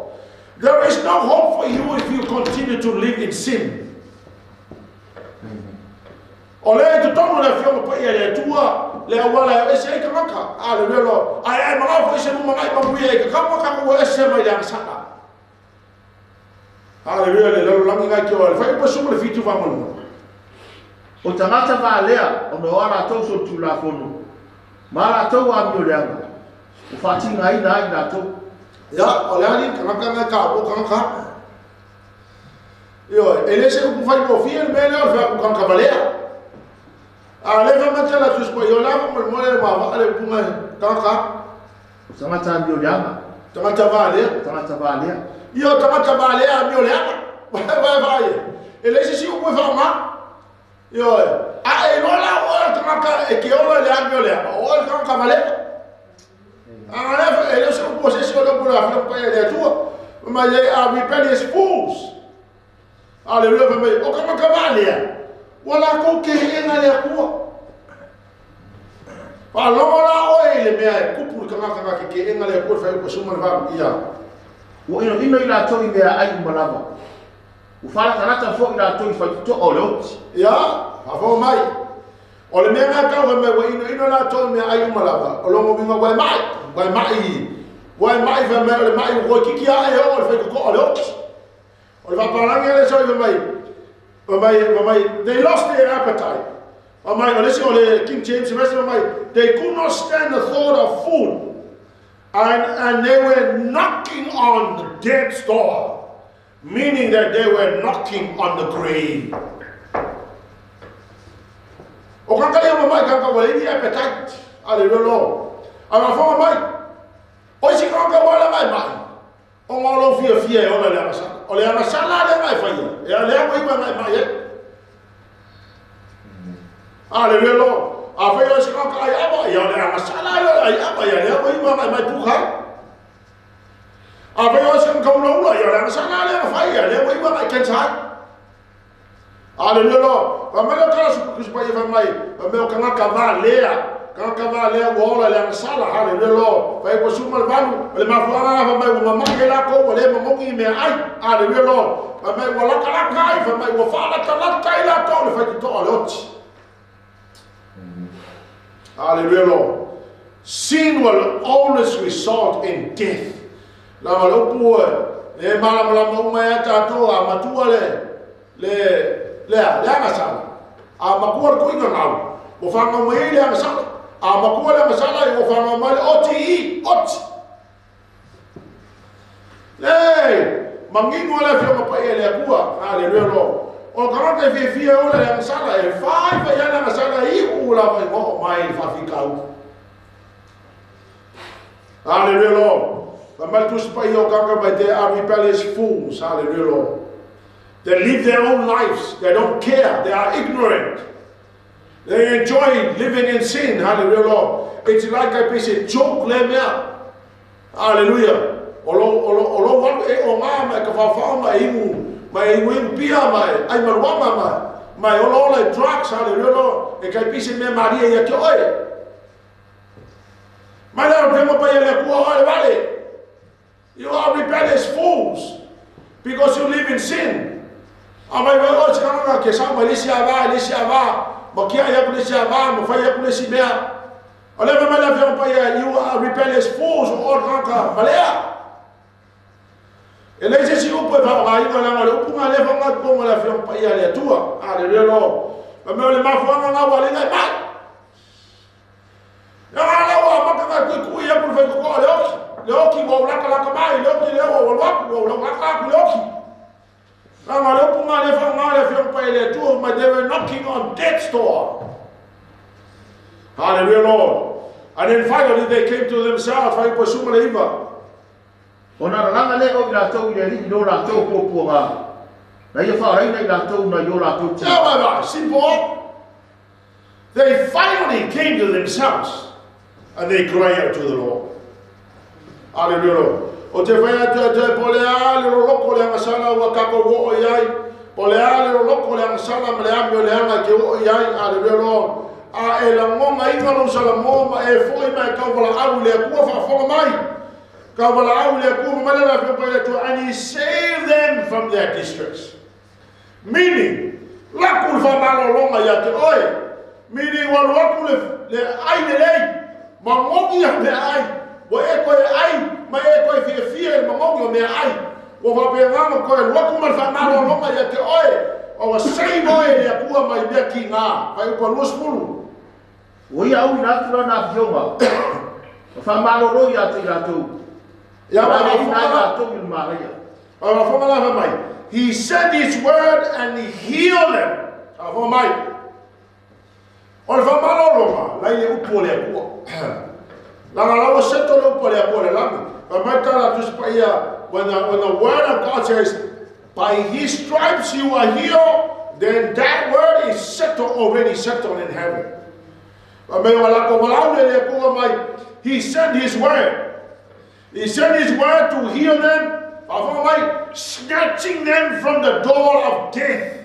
There is no hope for you if you continue to live in sin. O lea i totonu o le Afioga Paia a le Atua le auala e o ese ai tagata. Aleluia Lord. Ae a e manao foi se lumanai manuia i kakama ka ua ese mai le agasala. Aleluia le lalolagi ngai ke o le fai pa le fitu faamolemole. O tagata valea ona o a latou solitulafono ma a latou amioleaga ua faatigaina ai i latou. Ia, o le ali tagata ngai ka o tagata. Ioe, e le se upu faigofie le mea lea o le fai atu tagata valea. A le fai mai tala Tusi Paia, o le a faamolemole le maavaa le upu ngai tagata. Tagata amioleaga. Tagata valea. Tagata valea. Ia, o tagata valea amioleaga. Vai vai vai. E le se isi upu e faaaoga. Ioe, a e iloa la o oe o le tagata e ke ola i le amioleaga, o oe le tagata valea. A le e le o se upu a se isi o le upu o le Afioga Paia i le Atua. Fai mai, they are rebellious fools. Aleluia, fai mai, o tagata valea, ua latou keena le Atua. Faalogo la oe i le mea e tupu i le tagata na te keena le Atua i le fuaiupu 18. Ia. Ua inoino i latou i meaai uma lava. Ua faalatalata foi i latou i faitotoa o le oti. Ia, faafofoga mai. O le mea lena tau fai mai ua inoino latou i meaai uma lava, o lona uiga ua e mai, ua e mai, ua e mai fai mai o le mai ua toeitiiti lava e oo i le faitotoa o le oti. O le faapalagi lea sau fai mai, fai mai, fai mai, they lost their appetite. Fai mai, o le isi o le King James Version fai mai, they could not stand the thought of food and they were knocking on the death's door, meaning that they were knocking on the grave. O kaka ia mamai kaka ua leai ni appetite. Aleluia Lord. A faafofoga mai, o isi tagata ua ala mai mai, ona o lou fiafia e ola i le agasala. O le agasala lea na e faia, e lea ua iu e mai mai ai. Aleluia Lord. A fai o isi tagata ai ava, ia o le agasala lea o le ai ava, ia lea ua iu e mai puka ai. A fai o isi tagata ulaula, ia o le agasala lea na fai, ia lea ua iu e mai kensa ai. Aleluia Lord. Fai mai le tala Tusi Paia fai mai, fai mai o tagata valea, tagata valea ua ola i le agasala. Aleluia Lord. Fai ua suma le valu, o le mafuaaga lena fai mai ua mamai ai latou ua le mamogi i meaai. Aleluia Lord. Fai mai ua latalata ai, fai mai ua faalatalata ai latou i le faitotoa o le oti. Aleluia Lord. Sin will always result in death. Lava le upu e malamalama uma ia tatou a matua le le le a le agasala. A matua le tuiga gau, ua fanau mai ai le agasala. A matua le agasala, ua fanau mai le oti oti. Le manino le Afioga Paia i le Atua. Aleluia Lord. O le tagata e fiafia e ola i le agasala, e fai fai lava le agasala e iu lava i oo mai i le faafitauli. Hallelujah, Lord. Fai mai le Tusi Paia o tagata mai, they are rebellious fools. Hallelujah, Lord. They live their own lives. They don't care. They are ignorant. They enjoy living in sin. Hallelujah, Lord. It's like a piece of joke le mea. Hallelujah. O lo, o lo, o lo walu e o ngā mai ka whawhao mai e imu, mai e imu imu pia mai, ai maruama mai, mai ola ola i drugs. Hallelujah, Lord. E kai pise mea maria ia te oe. Mai le Afioga Paia le Atua o le vale. You are rebellious fools because you live in sin. A vai vai oe se tagata ke sao mai le isi ava i le isi ava, ma kiai aku le isi ava, ma fai aku le isi mea. O lea fai mai le Afioga Paia, you are rebellious fools, o oe le tagata valea. E leai se isi upu e faaaogaina leaga o le upu lena lea e faaaoga i totonu o le Afioga Paia a le Atua. Aleluia Lord. Fai mai o le mafuaaga lena ua alii ai mai. Ia a lea ua amata na tuitui aku le faitotoa le oki. Le oki ua ou latalata mai, le oki lea ua ou alu atu, ua ou latalata atu le oki. Leaga o le upu lena lea e faaaoga le Afioga Paia i le Atua, mai they were knocking on death's door. Hallelujah Lord. And then finally they came to themselves, fuaiupu 19. Ona lalaga lea o i latou i le Alii i lo latou puapuaga, na ia faaolaina i latou nai o latou tino. Ia, vai, vai, simple. They finally came to themselves and they cry out to the Lord. Aleluia. O te whai atu atu po le a le loko le agasala ua kako o i ai. Po le a le loko le agasala ma le ami o le anga ke o i ai. Aleluia Lord. A e lagonga inga lo salamo ma e foi mai kau wala au le akua whaafonga mai. Kau wala au le akua ma le la le atua. And he saved them from their distress. Meaning, laku le whamalolonga ia te oe. Meaning, walu aku le ai le lei. Mangongi a mea ai. Wa e koe ai, ma e koe fia fia e mangongi o mea ai. Wa whapenganga koe luaku ma le whamalolonga ia te oe. O wa save oe le akua mai mea ki ngā. Whai upa 20. O ia au ina atu lana afioga. Ma whamalolo ia te i latou. Ia Ma ma le ina ai whafonga latou i le maraia. la wha mai. He sent his word and he healed them. Whafonga mai. O le whamalolonga, lai le upu o le akua. Langa lawa seto le upu o le akua le lami. Wha mai tala tusipa ia, when the word of God says, by his stripes you are healed, then that word is settled, already settled in heaven. Wha mai wala ko walau le le akua mai, he sent his word. He sent his word to heal them, whafonga mai, snatching them from the door of death.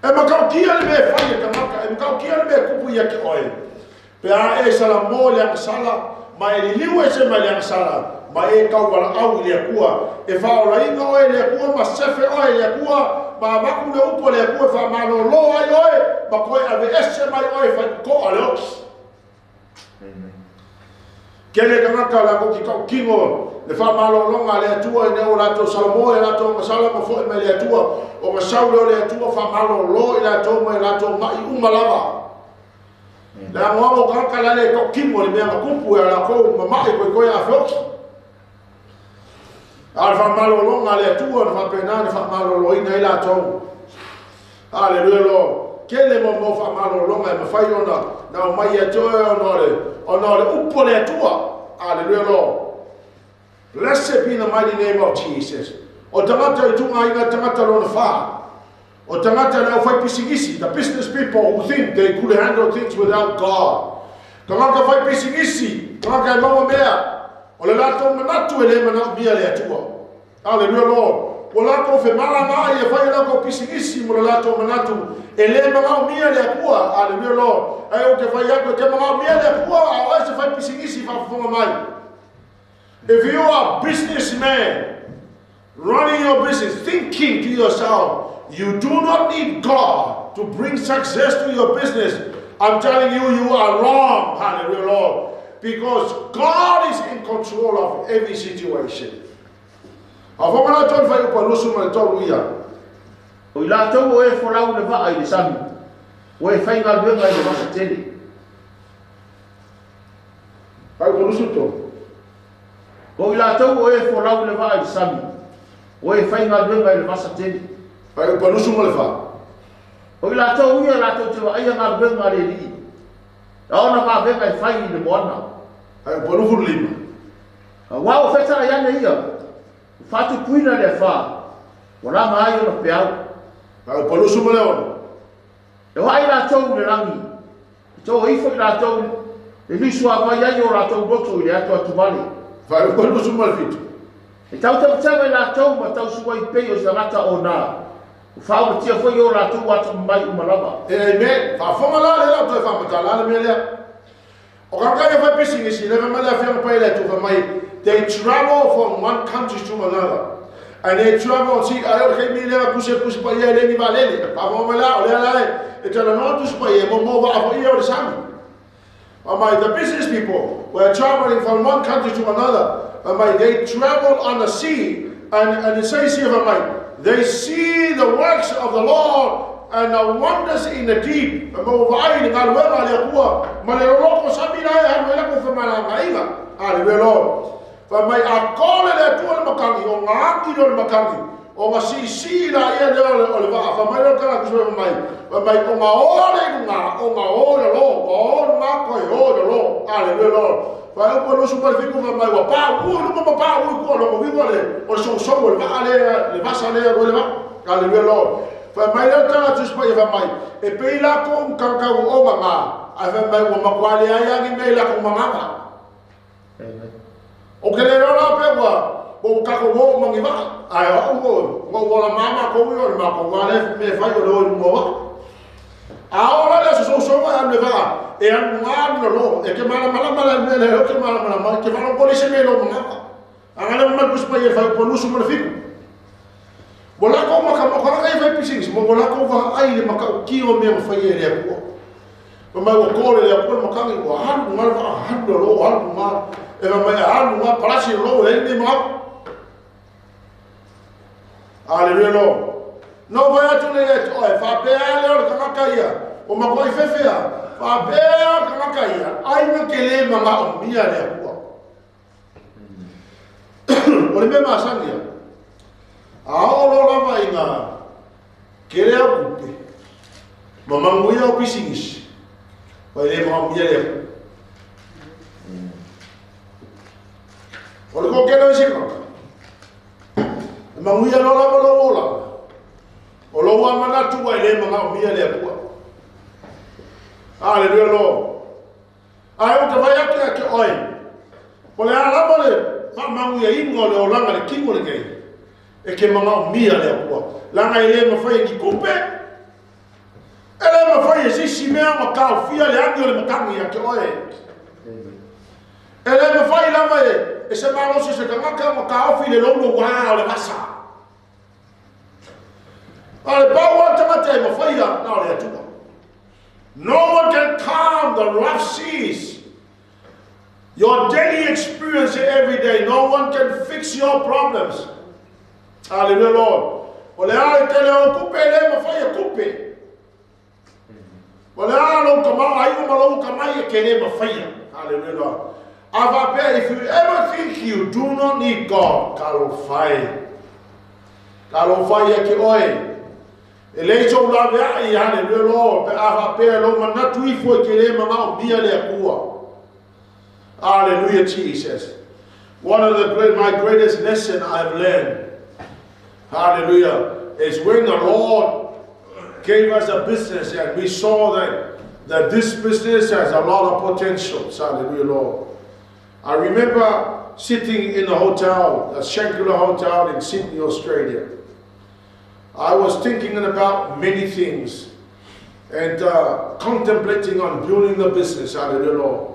E makau kia le mea whai e kamaka, e makau kia le mea kupu ia ke oe. Pe a e sala mo le angasala, ma e liliu e se mai le angasala, ma e kau wala au i le akua. E whaola inga oe le akua, ma sefe oe le akua, ma maku le upo le akua, wha malolo ai oe, ma koe ave ese mai oe whai koa le oki. Amen. Kele kangaka la ko ki kau kingo, le wha malolonga le atua i neo lato salamo e lato masala ma foi mai le atua, o masau leo le atua wha malolo i lato mai lato mai umalava. Le amoamo kangaka la le kau kingo le mea makupu e la kou mamai koe koe a whioki. A le wha malolonga le atua na wha pena le wha malolo ina i lato. Hallelujah Lord. Kele mo mo wha malolonga e mawhai ona, na o mai atua e ona le upo le atua. Hallelujah Lord. Blessed be the mighty name of Jesus. O tangata i tunga inga tangata lona wha. O tangata leo whai pisigisi, the business people who think they could handle things without God. Tangata whai pisigisi, tangata e maua mea. O le latou manatu e le manau mia le atua. Hallelujah Lord. O latou fe mala mai e whai lako pisigisi mo le latou manatu e le manau mia le atua. Hallelujah Lord. Ai o te whai ako te manau mia le atua, a oe se whai pisigisi whafafonga mai. If you are a businessman, running your business, thinking to yourself, you do not need God to bring success to your business, I'm telling you, you are wrong. Hallelujah, Lord. Because God is in control of every situation. A whamana tōn whai upa lusu ma le tōru ia. O i latou o e folau le vaa i le sami. O e whai ngaluenga i le vasa tele. Whai upa lusu tō. O i latou o e folau le vaa i le sami. O e whai ngaluenga i le vasa tele. Whai upa lusu ma le wha. O i latou ia latou te wa ia ngaluenga le lii. A ona vavenga e whai i le moana. Whai upa lufu lima. A wao whetara iane ia. O whatu puina le wha. O la mai ona peau. Whai upa lusu ma le ono. E wai latou le rangi. E tō ifo i latou le lisua mai ai o latou roto i le atu atu vale. Whai upa lusu ma le fitu. E tau tau tau i latou ma tau sua i pei o sangata o nā. O whaomatia foi o latou atu mai umalava. Amen. Whafonga la le lau toi whamata la le mea lea. O kaka e whai pisinisi, le whamale a whianga pai le atu mai, they travel from one country to another. And they travel, see, ai o le kai lea kuse kuse pa ia le ni valele. Whafonga mai la, o lea la e tala noa tusi pa ia, mo mo wa ia o le sami. Mai, the business people were traveling from one country to another. Mai, they travel on the sea, and it says here, mai, they see the works of the Lord and the wonders in the deep. Mo vai le galuega le akua, ma le loko sami la e halu e lako whamala ngaiga. Hallelujah, Lord. Fa mai a kole le atua le makangi, o ngā aki le makangi, o ngā sisi la ia le o le waa, fa mai le kala kuswe mai, fa mai o ngā ore ngā, o ngā ore lo, o ore ngā koe ore lo. Hallelujah, Lord. Fa e upo lusu pale fiku fa mai wa pa, u luma ma pa u kua longo vivo le, o le sou sou le waa le, le vasa le, o le waa. Hallelujah, Lord. Fai mai lea tala Tusi Paia fai mai, e pei lakou tagata ua o maga, ae fai mai ua matua leai lava ni mea i lakou magaga. Ou te le iloa la pe ua ua tatou o ma ni vaa, ae o au ua ou ola ma matou ia o le matou lava lea mea e fai o le o i luga o vaa. A oo la i le aso sousou e alu i le vaa, e alu luga alu i lalo, e te malamalama la i le mea lea, ou te malamalama ai, e te faalogo leai se mea i lou magaga. A na leva mai le Tusi Paia i le fuaiupu 27. Ua latou maka, o tagata ia e fai pisinisi, ma ua latou vaai i le matautia o mea na faia e le Atua. Fai mai ua to le le Atua le matagi, ua alu luga le vaa, alu lalo, alu luga, e fai mai alu luga, palasi lalo, e leai ni mea magaga. Aleluia Lord. Na ou fai atu lea ia te oe, faapea lea o le tagata ia, ua matuai fefe lava, faapea le tagata ia, ai na te le manaomia le Atua. O le mea masani lava, a oo loa lava ina tele au tupe, ma manuia au pisinisi, ua le manaomia le Atua. O le toatele o isi tagata, e manuia loa lava lou olaga, o lou lava manatu ua e le manaomia le Atua. Aleluia Lord. Ae ou te fai atu ia te oe, o le a lava le faamanuiaina o le olaga i le tino lenei, e te manaomia le Atua, leaga e le mafai e ni tupe, e le mafai e se isi mea ona taofia le agi o le matagi ia te oe. E le mafai lava e se malosi o se tagata ona taofi le louloua o le vasa. A o le pau lava le tagata e mafaia, na o le Atua. No one can calm the rough seas. Your daily experience every day. No one can fix your problems. Hallelujah, Lord. O le a le tele o tupe, e le mafai e tupe. O le a lou tamaoaiga ma lou atamai e te le mafaia. Hallelujah, Lord. A faapea, if you ever think you do not need God, talofa e. Talofa ia te oe. E leai sou laveai, hallelujah, Lord, pe a faapea e lou manatu ifo e te le manaomia le Atua. Hallelujah, Jesus. One of the great, my greatest lesson I've learned, hallelujah, is when the Lord gave us a business and we saw that this business has a lot of potential. Hallelujah, Lord. I remember sitting in a hotel, a Shangri-La Hotel in Sydney, Australia. I was thinking about many things and contemplating on building the business. Hallelujah, Lord.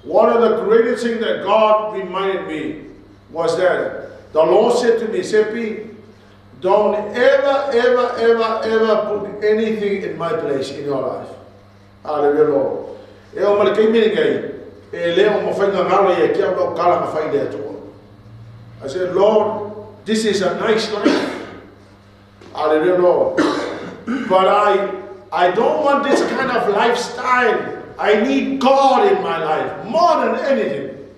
One of the greatest things that God reminded me was that the Lord said to me, Sepi, don't ever, ever, ever, ever put anything in my place in your life. Hallelujah, Lord. E oo mai le taimi lenei, e le o mafai ona galo ia te au lau tala na fai i le Atua. I said, Lord, this is a nice life. Hallelujah, Lord. But I don't want this kind of lifestyle. I need God in my life more than anything.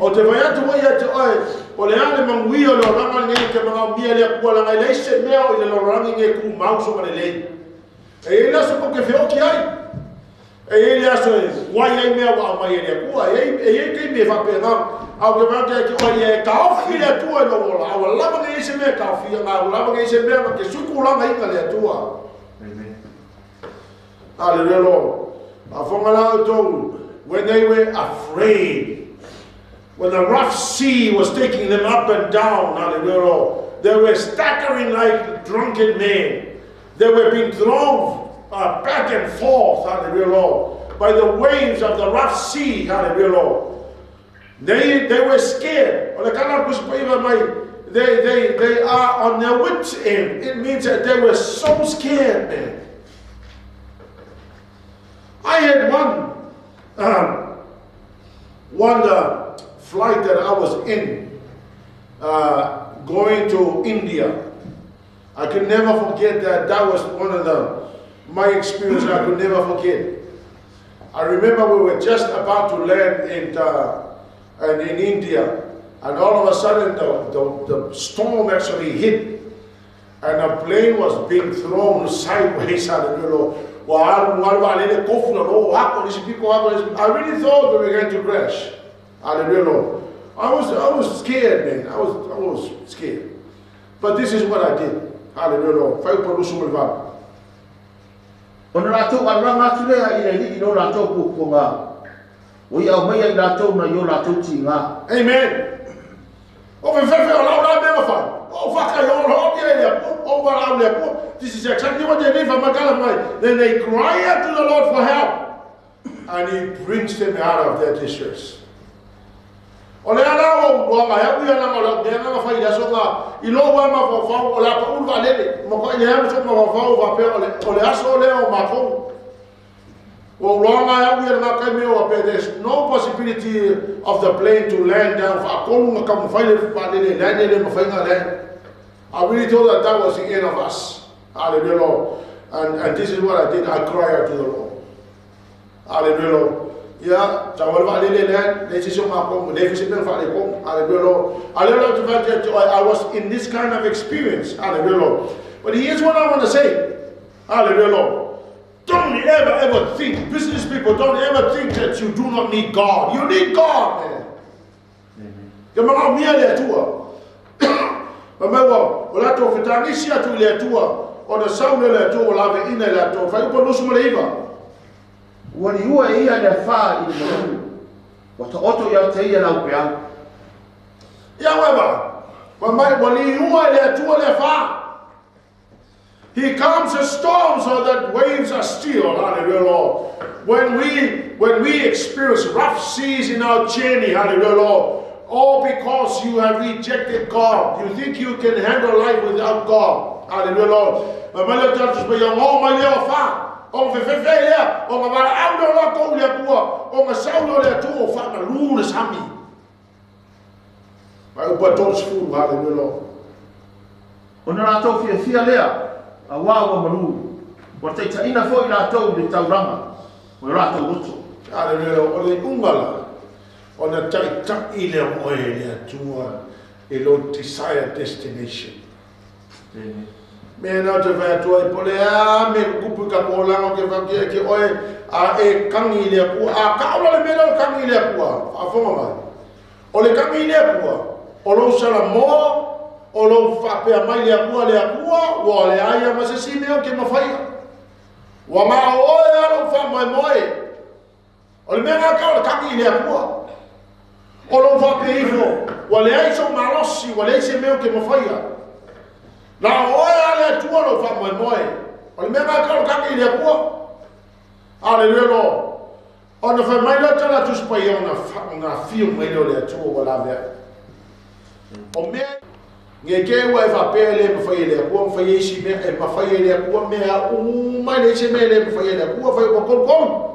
O te fai atu ai ia te oe, o le a le manuia o le olaga lenei e te manaomia le Atua, leaga e leai se mea o i le lalolagi nei e tumau soa lelei. E i ai le aso tou te feoti ai. E i ai le aso e tuai ai mea ua aumai e le Atua. E i ai, e i ai taimi e faapena. A ou te vaai atu ia te oe, ia e taofi le Atua i lou ola, a ua lava nei ai se mea e taofia, a ua lava nei ai se mea na te sui tulagaina le Atua. Amen. Hallelujah, Lord. Faafofoga la outou, when they were afraid, when the rough sea was taking them up and down, hallelujah, Lord, they were staggering like drunken men. They were being thrown back and forth, hallelujah, Lord, by the waves of the rough sea, hallelujah, Lord. They were scared. O le tala a le Tusi Paia fai mai, they are on their wits end. It means that they were so scared, man. I had one flight that I was in, going to India. I can never forget that. That was one of my experience I could never forget. I remember we were just about to land in India, and all of a sudden the storm actually hit, and the plane was being thrown sideways. Hallelujah. Ua alu alu vaalele tofu lalo, ako le isi piko, ako le isi piko. I really thought we were going to crash. Hallelujah, Lord. I was scared, man. I was scared. But this is what I did. Haleluia Lord. Fuaiupu 28. Ona latou alalaga atu lea i le Alii i lo latou puapuaga, ua ia aumaia i latou nai o latou tiga. Amen. O fefefe o lau la mea na fai. O whakaiolo o ia le Atua, o valaau le Atua. This is exactly what they did fa makala mai. Then they cry out to the Lord for help. And he brings them out of their distress. O le ala o uloa e au ia langa o lau mea nga fai le aso nga i lou a mafaufau o le a pau le vaalele ma koe leai ma sou mafaufau faapea o le o le aso lea o matou. Ua uloa nga e au ia lena taimi o faapea there's no possibility of the plane to land down faatolu na taumafai le vaalele e land e le mafai na land. I really thought that that was the end of us. Hallelujah Lord. And, and this is what I did. I cried out to the Lord. Hallelujah Lord. Ia, tau le vaalele lea, le se o makou, le se mea faaletonu. Hallelujah Lord. Hallelujah Lord, to fact I was in this kind of experience. Hallelujah Lord. But here's what I want to say. Hallelujah Lord. Don't ever, ever think, business people, don't ever think that you do not need God. You need God, man. Ke manaomia le Atua. Fai mai ua o latou fetagisi atu i le Atua, ona sau lea o le Atua ua laveaiina i latou. Fuaiupu 29. Ua liua e ia le afā i le malū, ua taoto ia te ia le aupeau. Ia ueva, fai mai ua liua e le Atua le afā. He calms the storm so that waves are still. Hallelujah, Lord. When we when we experience rough seas in our journey, hallelujah, Lord, all because you have rejected God. You think you can handle life without God. Hallelujah, Lord. Ma mai lea tatou mai ngo mai lea o fa. O fefefe lea, o nga valaau lea o latou i le Atua, o nga sau lea o le Atua o faamalu le sami. Fuaiupu 30, hallelujah, Lord. Ona latou fiafia lea, auā ua malū, ua taitaiina foi latou i le taulaga o latou loto. Hallelujah, o le iuga la, ona taitai lea o oe e le Atua i lou desired destination. Amen. Mea na ou te fai atu ai, po o le a mea e kukupu i ka olaga o ke whakia ke oe, a e kagi i le Atua, a kaola le mea lea o le kagi i le Atua, faafofoga mai. O le kagi i le Atua, o lou salamoa, o lou faapea mai le Atua, le Atua, ua leai a ma se isi mea o ke mafaia. Ua ma o oe a lou faamoemoe. O le mea lena tau o le kagi i le Atua. O lou faapea ifo, ua leai sou malosi, ua leai se mea ou te mafaia. Na o oe a le Atua lou faamoemoe. O le mea lena tau o le kagi i le Atua. Aleluia Lord. Ona fai mai lea o tala Tusi Paia ona, ona afio mai lea o le Atua ua laveai. O mea Nge te ua e faapea e le mafai e le Atua ona faia isi mea, e mafai e le Atua mea uma, e leai se mea e le mafai e le Atua, fai ua 33.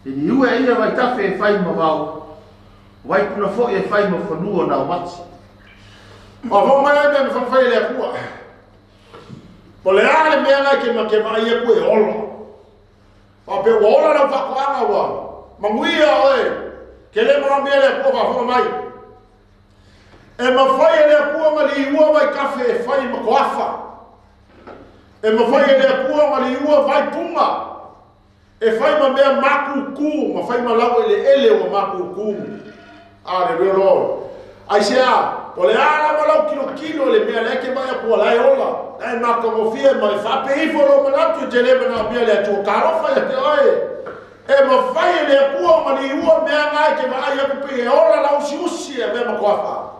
E liua e ia vaitafe e fai ma vao, vaipuna foi e fai ma fanua naumati. Faafofoga mai ai mea e mafai e le Atua. Po le a le mea la ke ma ke vaai aku e ola. Faapea ua ola lau faatoaga ua manuia oe. Ke le manaomia le Atua faafofoga mai. E mafai e le Atua ona liua vaitafe e fai ma toafa. E mafai e le Atua ona liua vaipunga e fai ma mea matutu, ma fai ma laueleele ua matutu. Aleluia Lord. Aisea? Po o le a lava lau tilotilo i le mea la e te vaai atu la e ola, la e matagofie ma e faapea ifo lou manatu e te le manaomia le Atua. Talofa ia te oe. E mafai e le Atua ona liua mea na e te vaai atu pei e ola la usiusi e avea ma toafa.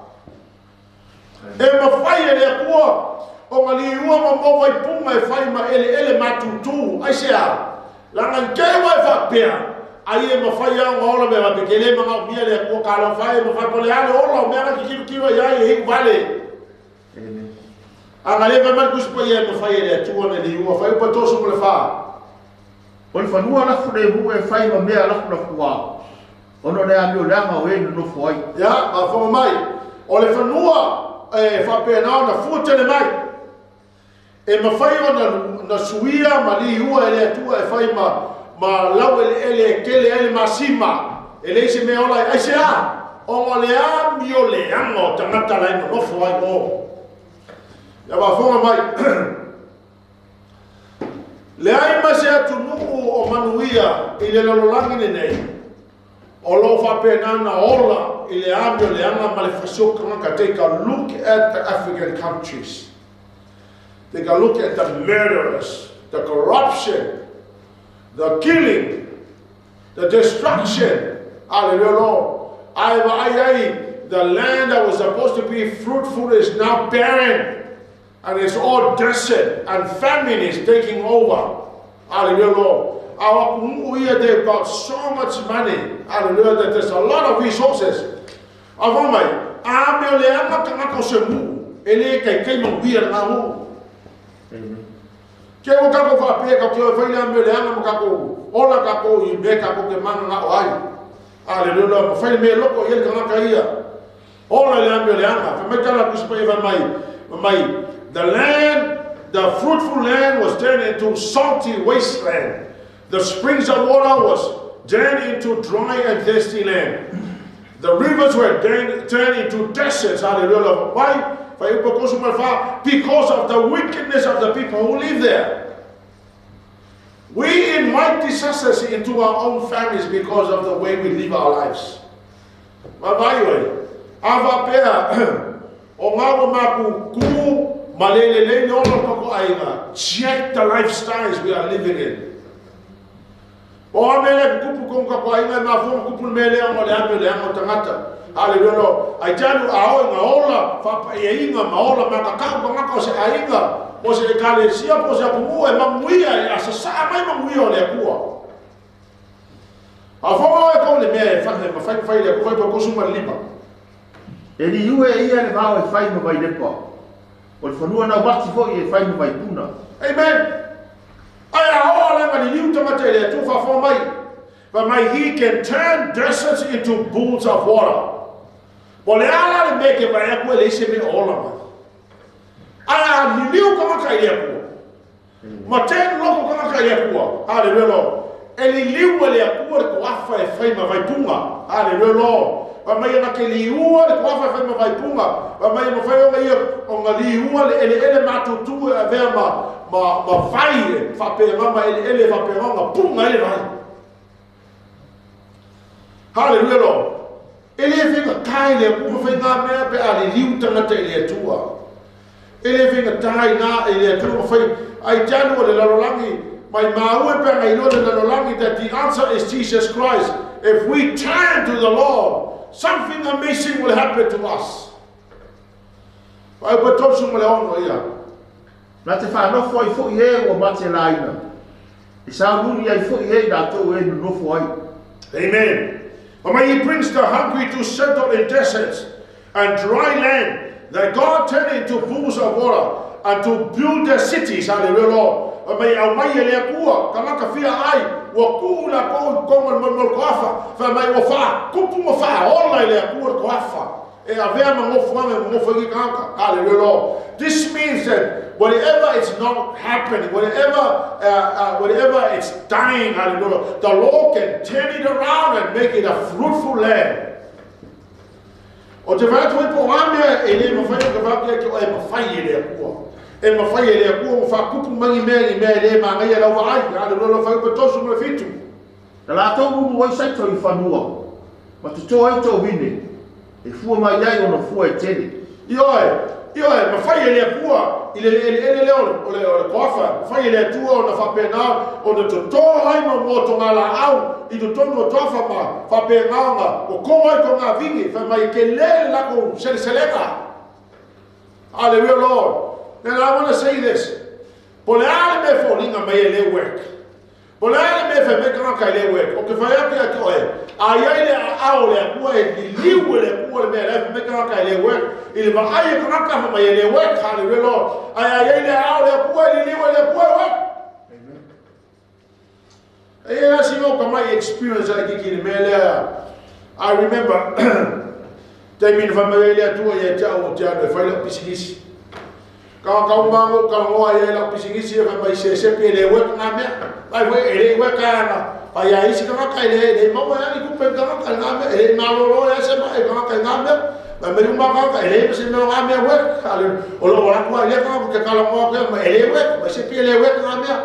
E mafai e le Atua ona liua ma mau vaipunga e fai ma eleele matutu. Aisea? Leaga i te ua e faapea, ai e mafai lava ona ola mea faapea, ke le manaomia le Atua, talofa e, mafai po o le a le ola o mea na te tilotilo i ai e iu vale. A na le fai mai le Tusi Paia e mafai e le Atua ona liua, Fuaiupu 34. O le fanua lafu lemu e fai ma mea lafulafuā, ona o le amio leaga o e nonofo ai. Ia, faafofoga mai, o le fanua e faapena ona fua tele mai, e mafai ona na suia ma liua e le Atua e fai ma, ma laueleele e tele ai le masima, e leai se mea ola ai. Aisea? Ona o le amio leaga o tagata la e nonofo ai o. Ia, faafofoga mai. Leai ma se atunuu o manuia i le lalolagi lenei o lo o faapena ona ola i le amioleaga ma le fasioti tagata. Take a look at the African countries. Take a look at the murderers, the corruption, the killing, the destruction. Hallelujah, Lord. Ai, the land that was supposed to be fruitful is now barren. And it's all desert, and famine is taking over. Hallelujah, Lord. Our here, they've got so much money. Hallelujah, that there's a lot of resources. Ava mai, a mea le anga tangata o se mu, e le kai kai mau ia ngā mu. Ke o kako whapea ka te whai le mea le anga ma kako, ola kako i me kako ke mana ngā o ai. Hallelujah, ma whai me loko i ele kangaka ia. Ola le mea le anga, whai mai tala kusi pai mai, mai, the land, the fruitful land was turned into salty wasteland. The springs of water was turned into dry and thirsty land. The rivers were turned into deserts. Hallelujah. Why? Because of the wickedness of the people who live there. We invite disasters into our own families because of the way we live our lives. Ava pea, o ngā maku ku malele le le koko aiga. Check the lifestyles we are living in. O amele kupu konga ko ainga ma fo kupu mele o le ame le amo tangata. Hallelujah. Ai tanu a o nga ola fa pa inga ma ola ma ka ka ko se ainga. O se kale sia po se apu e mamuia e asa sa mai mamuia o le akua. A fo e ko le me fa le ma fa fa le ko fa ko suma lima. E li ue ia le vao e fai ma vai lepa. O le fanua nau bati foi e fai ma vai puna. Amen. Ai a ola nga li tangata le tu fa fo mai. But my he can turn deserts into pools of water. Po le ala le me ke vai ku le se me ola mai. Ala li liu ka maka ile ku. Ma ten loko ka maka ile ku. Hallelujah. E li liu le ku le ko afa e fai ma vai punga. Hallelujah. Wa mai na ke liua le ko afa e fai ma vai punga. Wa mai ma fai o ia o nga liua le ele ele ma tutu e avea ma ma vai fa pe ma ele ele fa pe nga punga ele vai. Hallelujah, Lord. Ele e whinga tai le ku whai ngā mea pe a le liu tangata i le atua. Ele e whinga tai ngā i le atua whai ai tanu o le lalolangi mai maue pe ngai loa le lalolangi that the answer is Jesus Christ. If we turn to the Lord, something amazing will happen to us. Vai pa topsu mo le ono ia. Na te whanofo ai fo i he o mate laina. I sa muri ai fo i he nā tō e nofo ai. Amen. But he brings the hungry to settle in deserts and dry land that God turned into pools of water and to build their cities. Hallelujah, Lord. Mai au mai le akua, kamaka fia ai, wa ku la ko ko mo mo ko afa, fa mai o fa, kupu mo fa, ola le akua ko afa. E avea ma ngofo ma ngofo ki kanka. Hallelujah, Lord. This means that whatever is not happening, whatever it's dying, hallelujah, the Lord can turn it around and make it a fruitful land. O te whai tui po amea e le mawhai o ka whapea ki o e mawhai e le akua. E mawhai e le akua o whakupu mangi mea ni mea e le maangai e lau ai. Hallelujah, whai upa tosu mo le fitu. Na lātou uru ai saito i whanua. Ma te tō ai tō wine. E fua mai ai ona fua e tele. Ioe, mawhai e le akua i le ele le o le koafa. Mawhai e le atua o na whapenā o na tō ai ma mō ngā la au i to tonu o toafa ma whapenā ngā o kō ai ko ngā vingi whai mai ke le lako seleselega. Hallelujah, Lord. And I want to say this. Po le ale me fōlinga mai e le wek. Po le ale me whai me kanga kai le wek. O ke whai ake ake oe. A iai le a ao le akua e liliu e le akua le mea le me kanga kai le wek. I le vaai e kanga ka mai e le wek. Hallelujah, Lord. Ai ai le a ao le akua e liliu e le akua e wek. Amen. E asi o ka mai experience ai kiki le mea lea. I remember te mina wha mai le atua i e te au o te anu e whai lau pisigisi. Ka kau mango ka ngoa i lau pisigisi e whai mai se sepi e le wek ngā mea. Ai wei e le wek ana. Pai a isi ka ngaka e le maua e ani kupe ka ngaka ngā mea. E le malolo e se ma e ka ngaka ngā mea. Mai mai uma ka ngaka e le se mea ngā mea wek. O lo ola kua e le ka ngaka ke kala ngoa kua ma e le wek. Mai sepi e le wek ngā mea.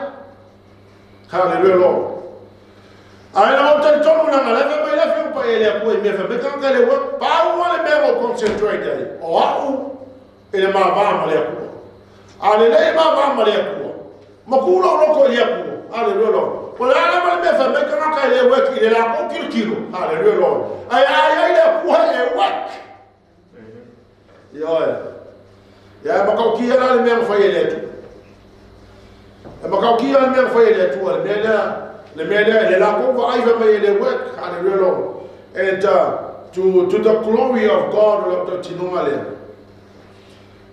Hallelujah, Lord. Ai na o tali tonu na lewe mai lewe upa e le akua i mea wha me kanga le wek. Pau ale mea o concentrate ai. O au e le mawā ma le akua. A lelei ma va ma le Atua, ma ku lou loko i le Atua. Aleluia Lord. O le a lava le mea fai mai tagata e le ueki i le latou tilotilo. Aleluia Lord. Ae a i ai le Atua e ueki. Ioe. Ia e matautia la le mea na fai e le Atua. E matautia le mea na fai e le Atua, le mea lea, le mea lea, le latou vaai fai mai e le ueki. Aleluia Lord. And to the glory of God o lau tautinoga lea.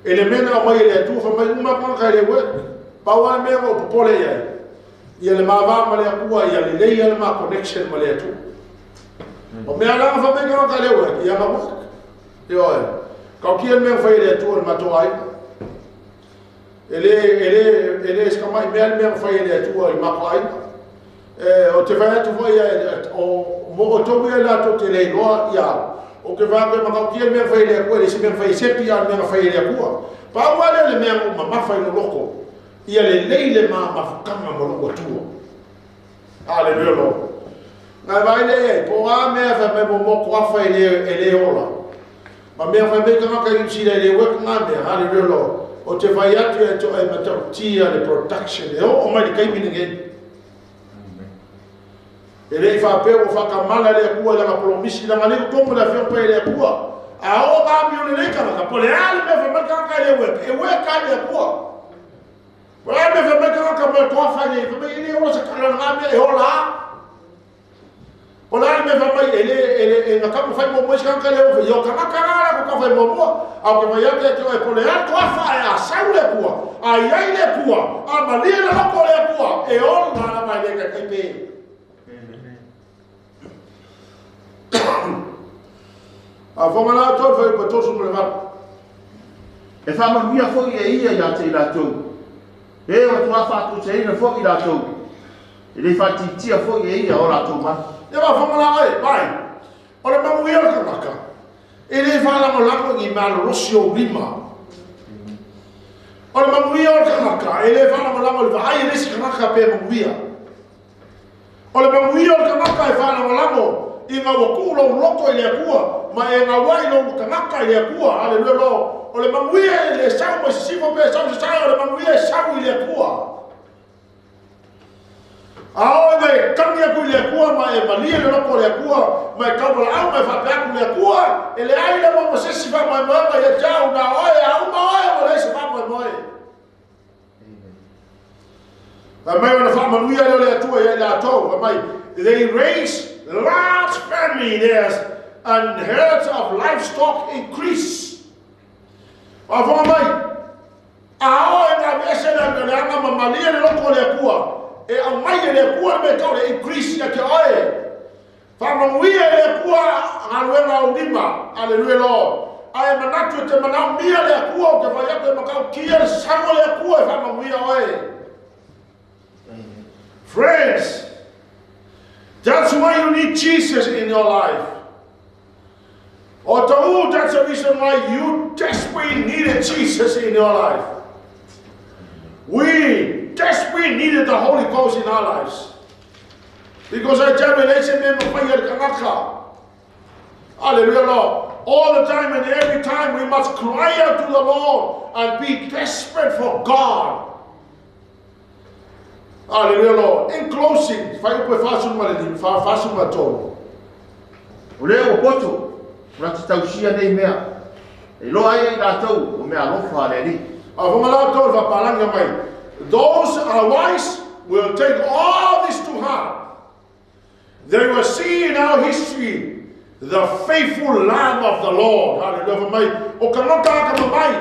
E le mea na aumai e le Atua, fai mai uma tagata e le work. Pau lava le mea na ou popole i ai, ia le ma va ma le Atua, ia lelei le ma connection ma le Atua. O mea la fai mai tagata e le work, ia ma work. Ioe. Kaukia le mea na fai e le Atua i le matou aiga. E le sekamai mea le mea na fai e le Atua i le matou aiga. E, o te fai atu foi o mo outou ia latou te le iloa ia o ke fai atu e matautia le mea na fai e le Atua, e le se mea na fai e Sepi, a o le mea na fai e le Atua. Pau lava lea o le mea na ou mamafa i lou loto, ia lelei le ma mafutaga ma lou Atua. Aleluia Lord. Ngai vai le ai, po o a mea fai mai mo motuafa e le ola. Ma mea fai mai tagata i Niu Sila e le work ngā mea. Hallelujah Lord. O te fai atu e to e matautia le production e oo mai le taimi lenei. E le i faapea ua faatamala le Atua i lana polomisi, leaga lea ua tomo le Afioga Paia i le Atua. A oo ngā amio lelei tagata, po o le a le mea fai mai le tagata e le work, e work lava i le Atua. Po o le a le mea fai mai le tagata mo le toafa e le, fai mai e le ola se kala o ngā mea e ola lava. Po o le a le mea fai mai e le, e le, e na taumafai muamua isi tagata e le ofa, ia o tagata la latou taumafai muamua. A ou te fai atu ia te oe, po o le a le toafa ae a sau le Atua, a i ai le Atua, a malie le loto o le Atua, e ola lava e le taitai pe. A fonga la outou i le fuaiupu e 38. E faamanuia foi e ia ia te i latou, e ua matua faatoeseina foi i latou, e le faaitiitia foi e ia o latou mana. Ia faafofoga la oe, vaai, o le manuia o le tagata, e le faalagolago i ni malolosi o ou lima. O le manuia o le tagata, e le faalagolago i le vaai a le isi tagata pe manuia. O le manuia o le tagata e faalagolago ina ua tuu lou loto i le Atua ma e gauai lou tagata i le Atua. Aleluia Lord. O le manuia e le sau mai sisifo pe sau sasae, o le manuia e sau i le Atua. A oo ina e tagi atu i le Atua ma e malie le loto o le Atua ma e tauvalaau ma e faapea atu i le Atua, e leai lava ma se isi faamoemoega ia te au, na o oe, a uma oe, ua leai se faamoemoe. Fai mai ona faamanuia lea o le Atua ia i latou. Fai mai, they raise large family theirs and herds of livestock increase. Faafofoga mai, a oo ina aveese le amioleaga ma malie le loto o le Atua, e aumai e le Atua le mea e tau o le increase ia te oe. Faamanuia e le Atua galuega o ou lima. Aleluia Lord. A e manatu e te manaomia le Atua, ou te fai atu e matautia le sau o le Atua e faamanuia oe. Friends, that's why you need Jesus in your life. O tau, that's the reason why you desperately needed Jesus in your life. We desperately needed the Holy Ghost in our lives. Because I tell you, e leai se mea e mafai e le tagata. Hallelujah, Lord. All the time and every time we must cry out to the Lord and be desperate for God. Hallelujah, Lord. In closing, fuaiupu e 43. O le ua poto, o latou te tausia nei mea, e iloa ai e i latou o mea alofa a le Alii. A fonga la outou i le faapalagi mai. Those are wise will take all this to heart. They will see in our history the faithful love of the Lord. Hallelujah. Fai mai, o tagata atamamai,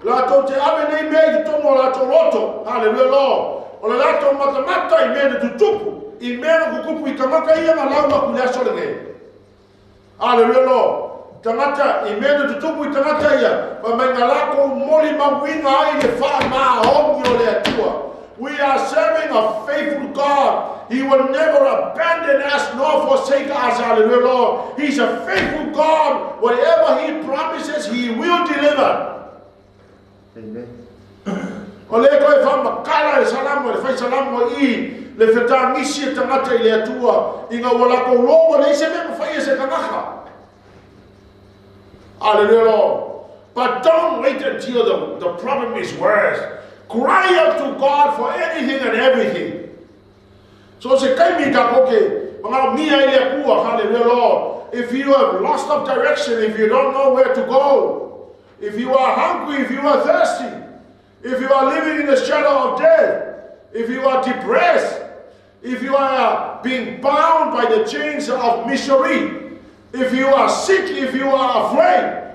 latou te ave nei mea i totonu o latou loto. Hallelujah, Lord. O le latou matamata i mea na tutupu, i mea na tutupu i tagata ia na lauga atu i le aso lenei. Hallelujah, Lord. Tagata, i mea na tutupu i tagata ia, fai mai na latou molimauina ai le faamaoni o le Atua. We are serving a faithful God. He will never abandon us nor forsake us. Hallelujah, Lord. He's a faithful God. Whatever He promises, He will deliver. Amen. O lea toe faamatala le salamo, le fai salamo i le fetagisi e tagata i le Atua, ina ua latou iloa ua leai se mea e mafai e se tagata. Hallelujah, Lord. But don't wait until the problem is worse. Cry out to God for anything and everything. So se taimi tatou te manaomia ai le Atua, hallelujah Lord. If you have lost of direction, if you don't know where to go, if you are hungry, if you are thirsty, if you are living in the shadow of death, if you are depressed, if you are being bound by the chains of misery, if you are sick, if you are afraid,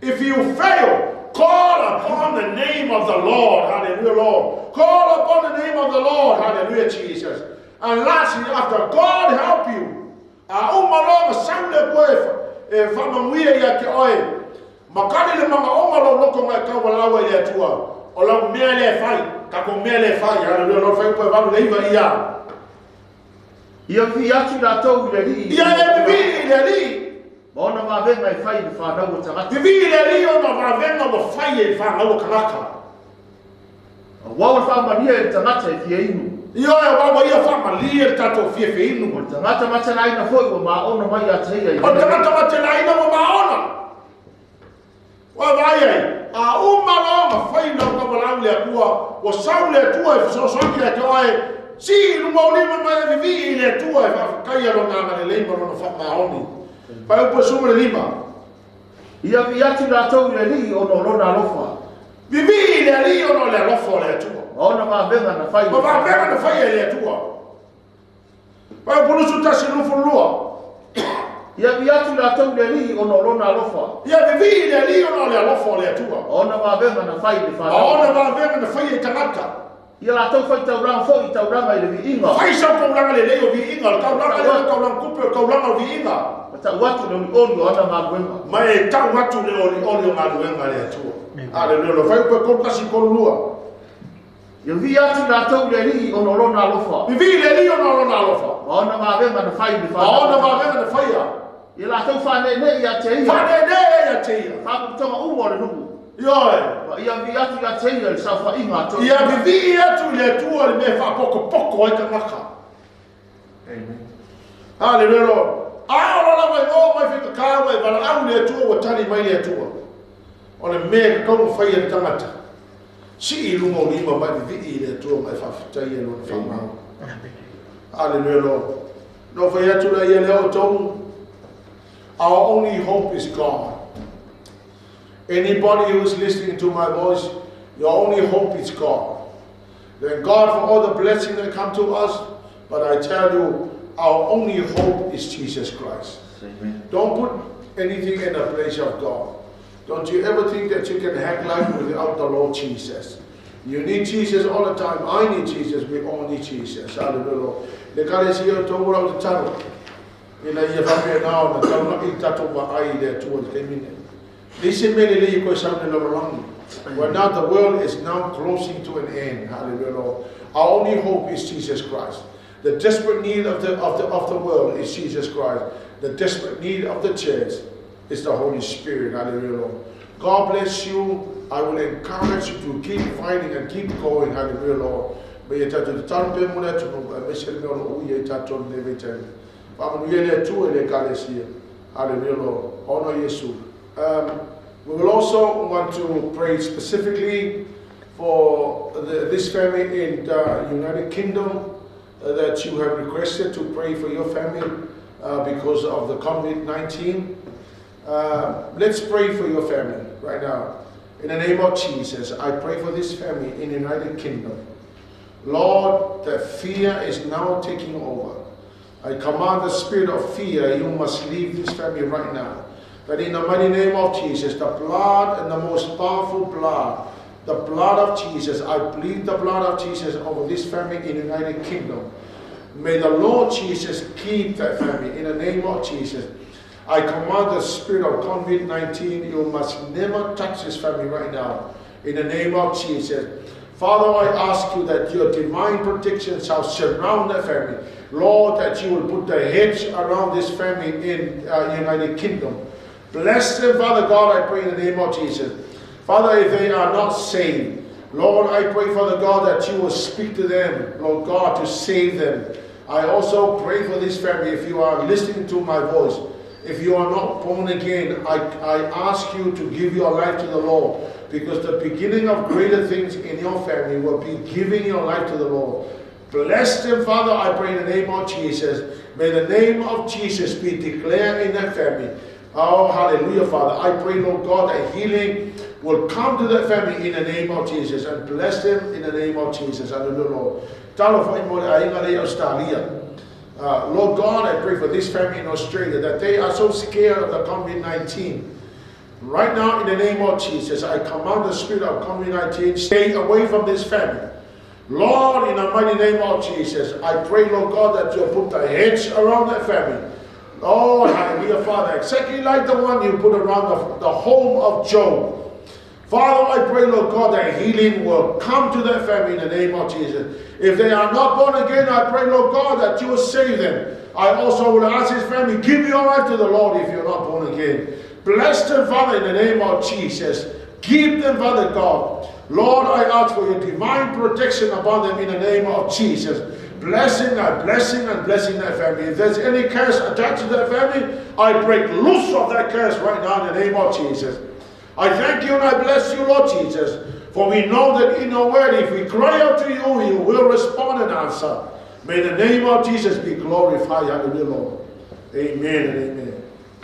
if you fail, call upon the name of the Lord. Hallelujah, Lord. Call upon the name of the Lord. Hallelujah, Jesus. And lastly, after God help you, a uma loa ma sau le Atua e faamanuia ia te oe, ma kali le manaoga o lou loto na e taualaua i le Atua, o lau mea lea e fai, tatou mea lea e fai. Hallelujah, Lord. Fuaiupu 8 i le 9 ia. Ia vivii atu i latou i le Alii. Ia e vivii i le Alii. Ma ona vavega e fai i le fanau a tagata. Vivii i le Alii ona vavega ua fai e le fanau a tagata. Aua ua faamalie e le tagata e fia inu. Ioe, aua ua ia faamalie le tatou fiafia inu. O le tagata matelaina foi ua maona mai ia te ia i O le mea tagata matelaina ua maona. Ua vaai ai, a uma loa ona fai lau taualaau i le Atua, ua sau le Atua e fesoasoani ia te oe, sii i luga o lima ma e vivii i le Atua e faafetaia Lona agalelei ma Lona faamaoni. Fuaiupu 15. Ia vivii atu i latou i le Alii ona o Lona alofa. Vivii i le Alii ona o le alofa o le Atua. Ma ona vavega na fai i Ma le vavega na faia e le Atua. Fuaiupu 21, 22. Ia vivii atu i latou i le Alii ona o Lona alofa. Ia vivii i le Alii ona o le alofa o le Atua. Ma ona vavega na fai i le Ma fanau. ona vavega na faia i tagata. Ia latou faitaulaga foi i taulaga i le viiga. Fai sau taulaga lelei o viiga, o le taulaga lea o le taulaga tupe, o le taulaga o viiga. Ma tau atu le olioli o ana galuega. Ma e tau atu le olioli o galuega a le Atua. Aleluia. Fuaiupu 31, 32. Ia vivii atu i latou i le Alii ona o Lona alofa. Vivii i le Alii ona o Lona alofa. Ma ona vavega na fai i le Ma fanau. ona vavega na faia. Ia latou faaneenee ia te ia. Faaneenee ia te ia. Faapotopotoga uma o le nuu. Ioe. Ma ia vivii atu ia te ia le saofaiga a Ia vivii atu i le Atua le mea e faapokopoko ai tagata. Amen. Haleluia Lord. A ola lava i o mai faigata ua e valaau i le Atua ua tali mai le Atua. O le mea e tatau ona faia e le tagata, sii i luga o lima ma e vivii i le Atua ma e faafetaia Lona faamau. Haleluia Lord. Na ou fai atu la ia lea outou, our only hope is God. Anybody who is listening to my voice, your only hope is God. Thank God for all the blessings that come to us, but I tell you, our only hope is Jesus Christ. Amen. Don't put anything in the place of God. Don't you ever think that you can hack life without the Lord Jesus. You need Jesus all the time. I need Jesus. We all need Jesus. Hallelujah. Le ekalesia o tou lau tatalo. Ina ia faapena ona taulai le tatou vaai i le Atua i le taimi nei. Leai se mea lelei e toe sau i le lalolagi. Well, now the world is now closing to an end. Hallelujah, Lord. Our only hope is Jesus Christ. The desperate need of the world is Jesus Christ. The desperate need of the church is the Holy Spirit. Hallelujah, Lord. God bless you. I will encourage you to keep fighting and keep going. Hallelujah, Lord. Ma ia tatou tatalo pea mo le atunuu, aemaise le mea o lo o ui ai tatou i lenei vaitaimi. Faamanuia le Atua i le Ekalesia. Hallelujah, Lord. Ona o Iesu. We will also want to pray specifically for this family in the United Kingdom that you have requested to pray for your family because of the COVID-19. Let's pray for your family right now. In the name of Jesus, I pray for this family in the United Kingdom. Lord, the fear is now taking over. I command the spirit of fear, you must leave this family right now. That in the mighty name of Jesus, the blood and the most powerful blood, the blood of Jesus, I plead the blood of Jesus over this family in the United Kingdom. May the Lord Jesus keep that family in the name of Jesus. I command the spirit of COVID-19, you must never touch this family right now. In the name of Jesus. Father, I ask you that your divine protection shall surround that family. Lord, that you will put the hedge around this family in United Kingdom. Bless them, Father God, I pray in the name of Jesus. Father, if they are not saved, Lord, I pray, Father God, that you will speak to them, Lord God, to save them. I also pray for this family. If you are listening to my voice If you are not born again, I ask you to give your life to the Lord, because the beginning of greater things in your family will be giving your life to the Lord. Bless them, Father, I pray in the name of Jesus. May the name of Jesus be declared in that family. Oh, hallelujah, Father. I pray, Lord God, that healing will come to that family in the name of Jesus, and bless them in the name of Jesus. Hallelujah, Lord. Talofa i mo le aiga lea Australia. Lord God, I pray for this family in Australia, that they are so scared of the COVID-19. Right now, in the name of Jesus, I command the spirit of COVID-19, stay away from this family. Lord, in the mighty name of Jesus, I pray, Lord God, that you put the hedge around that family. Oh, hallelujah, Father, exactly like the one you put around the home of Job. Father, I pray, Lord God, that healing will come to that family in the name of Jesus. If they are not born again, I pray, Lord God, that you will save them. I also will ask his family, give your life to the Lord if you're not born again. Bless them, Father, in the name of Jesus. Keep them, Father God. Lord, I ask for your divine protection upon them in the name of Jesus. Blessing and blessing and blessing that family. If there's any curse attached to that family, I break loose of that curse right now in the name of Jesus. I thank you and I bless you, Lord Jesus, for we know that in your word, if we cry out to you, you will respond and answer. May the name of Jesus be glorified. Hallelujah, Lord. Amen and amen.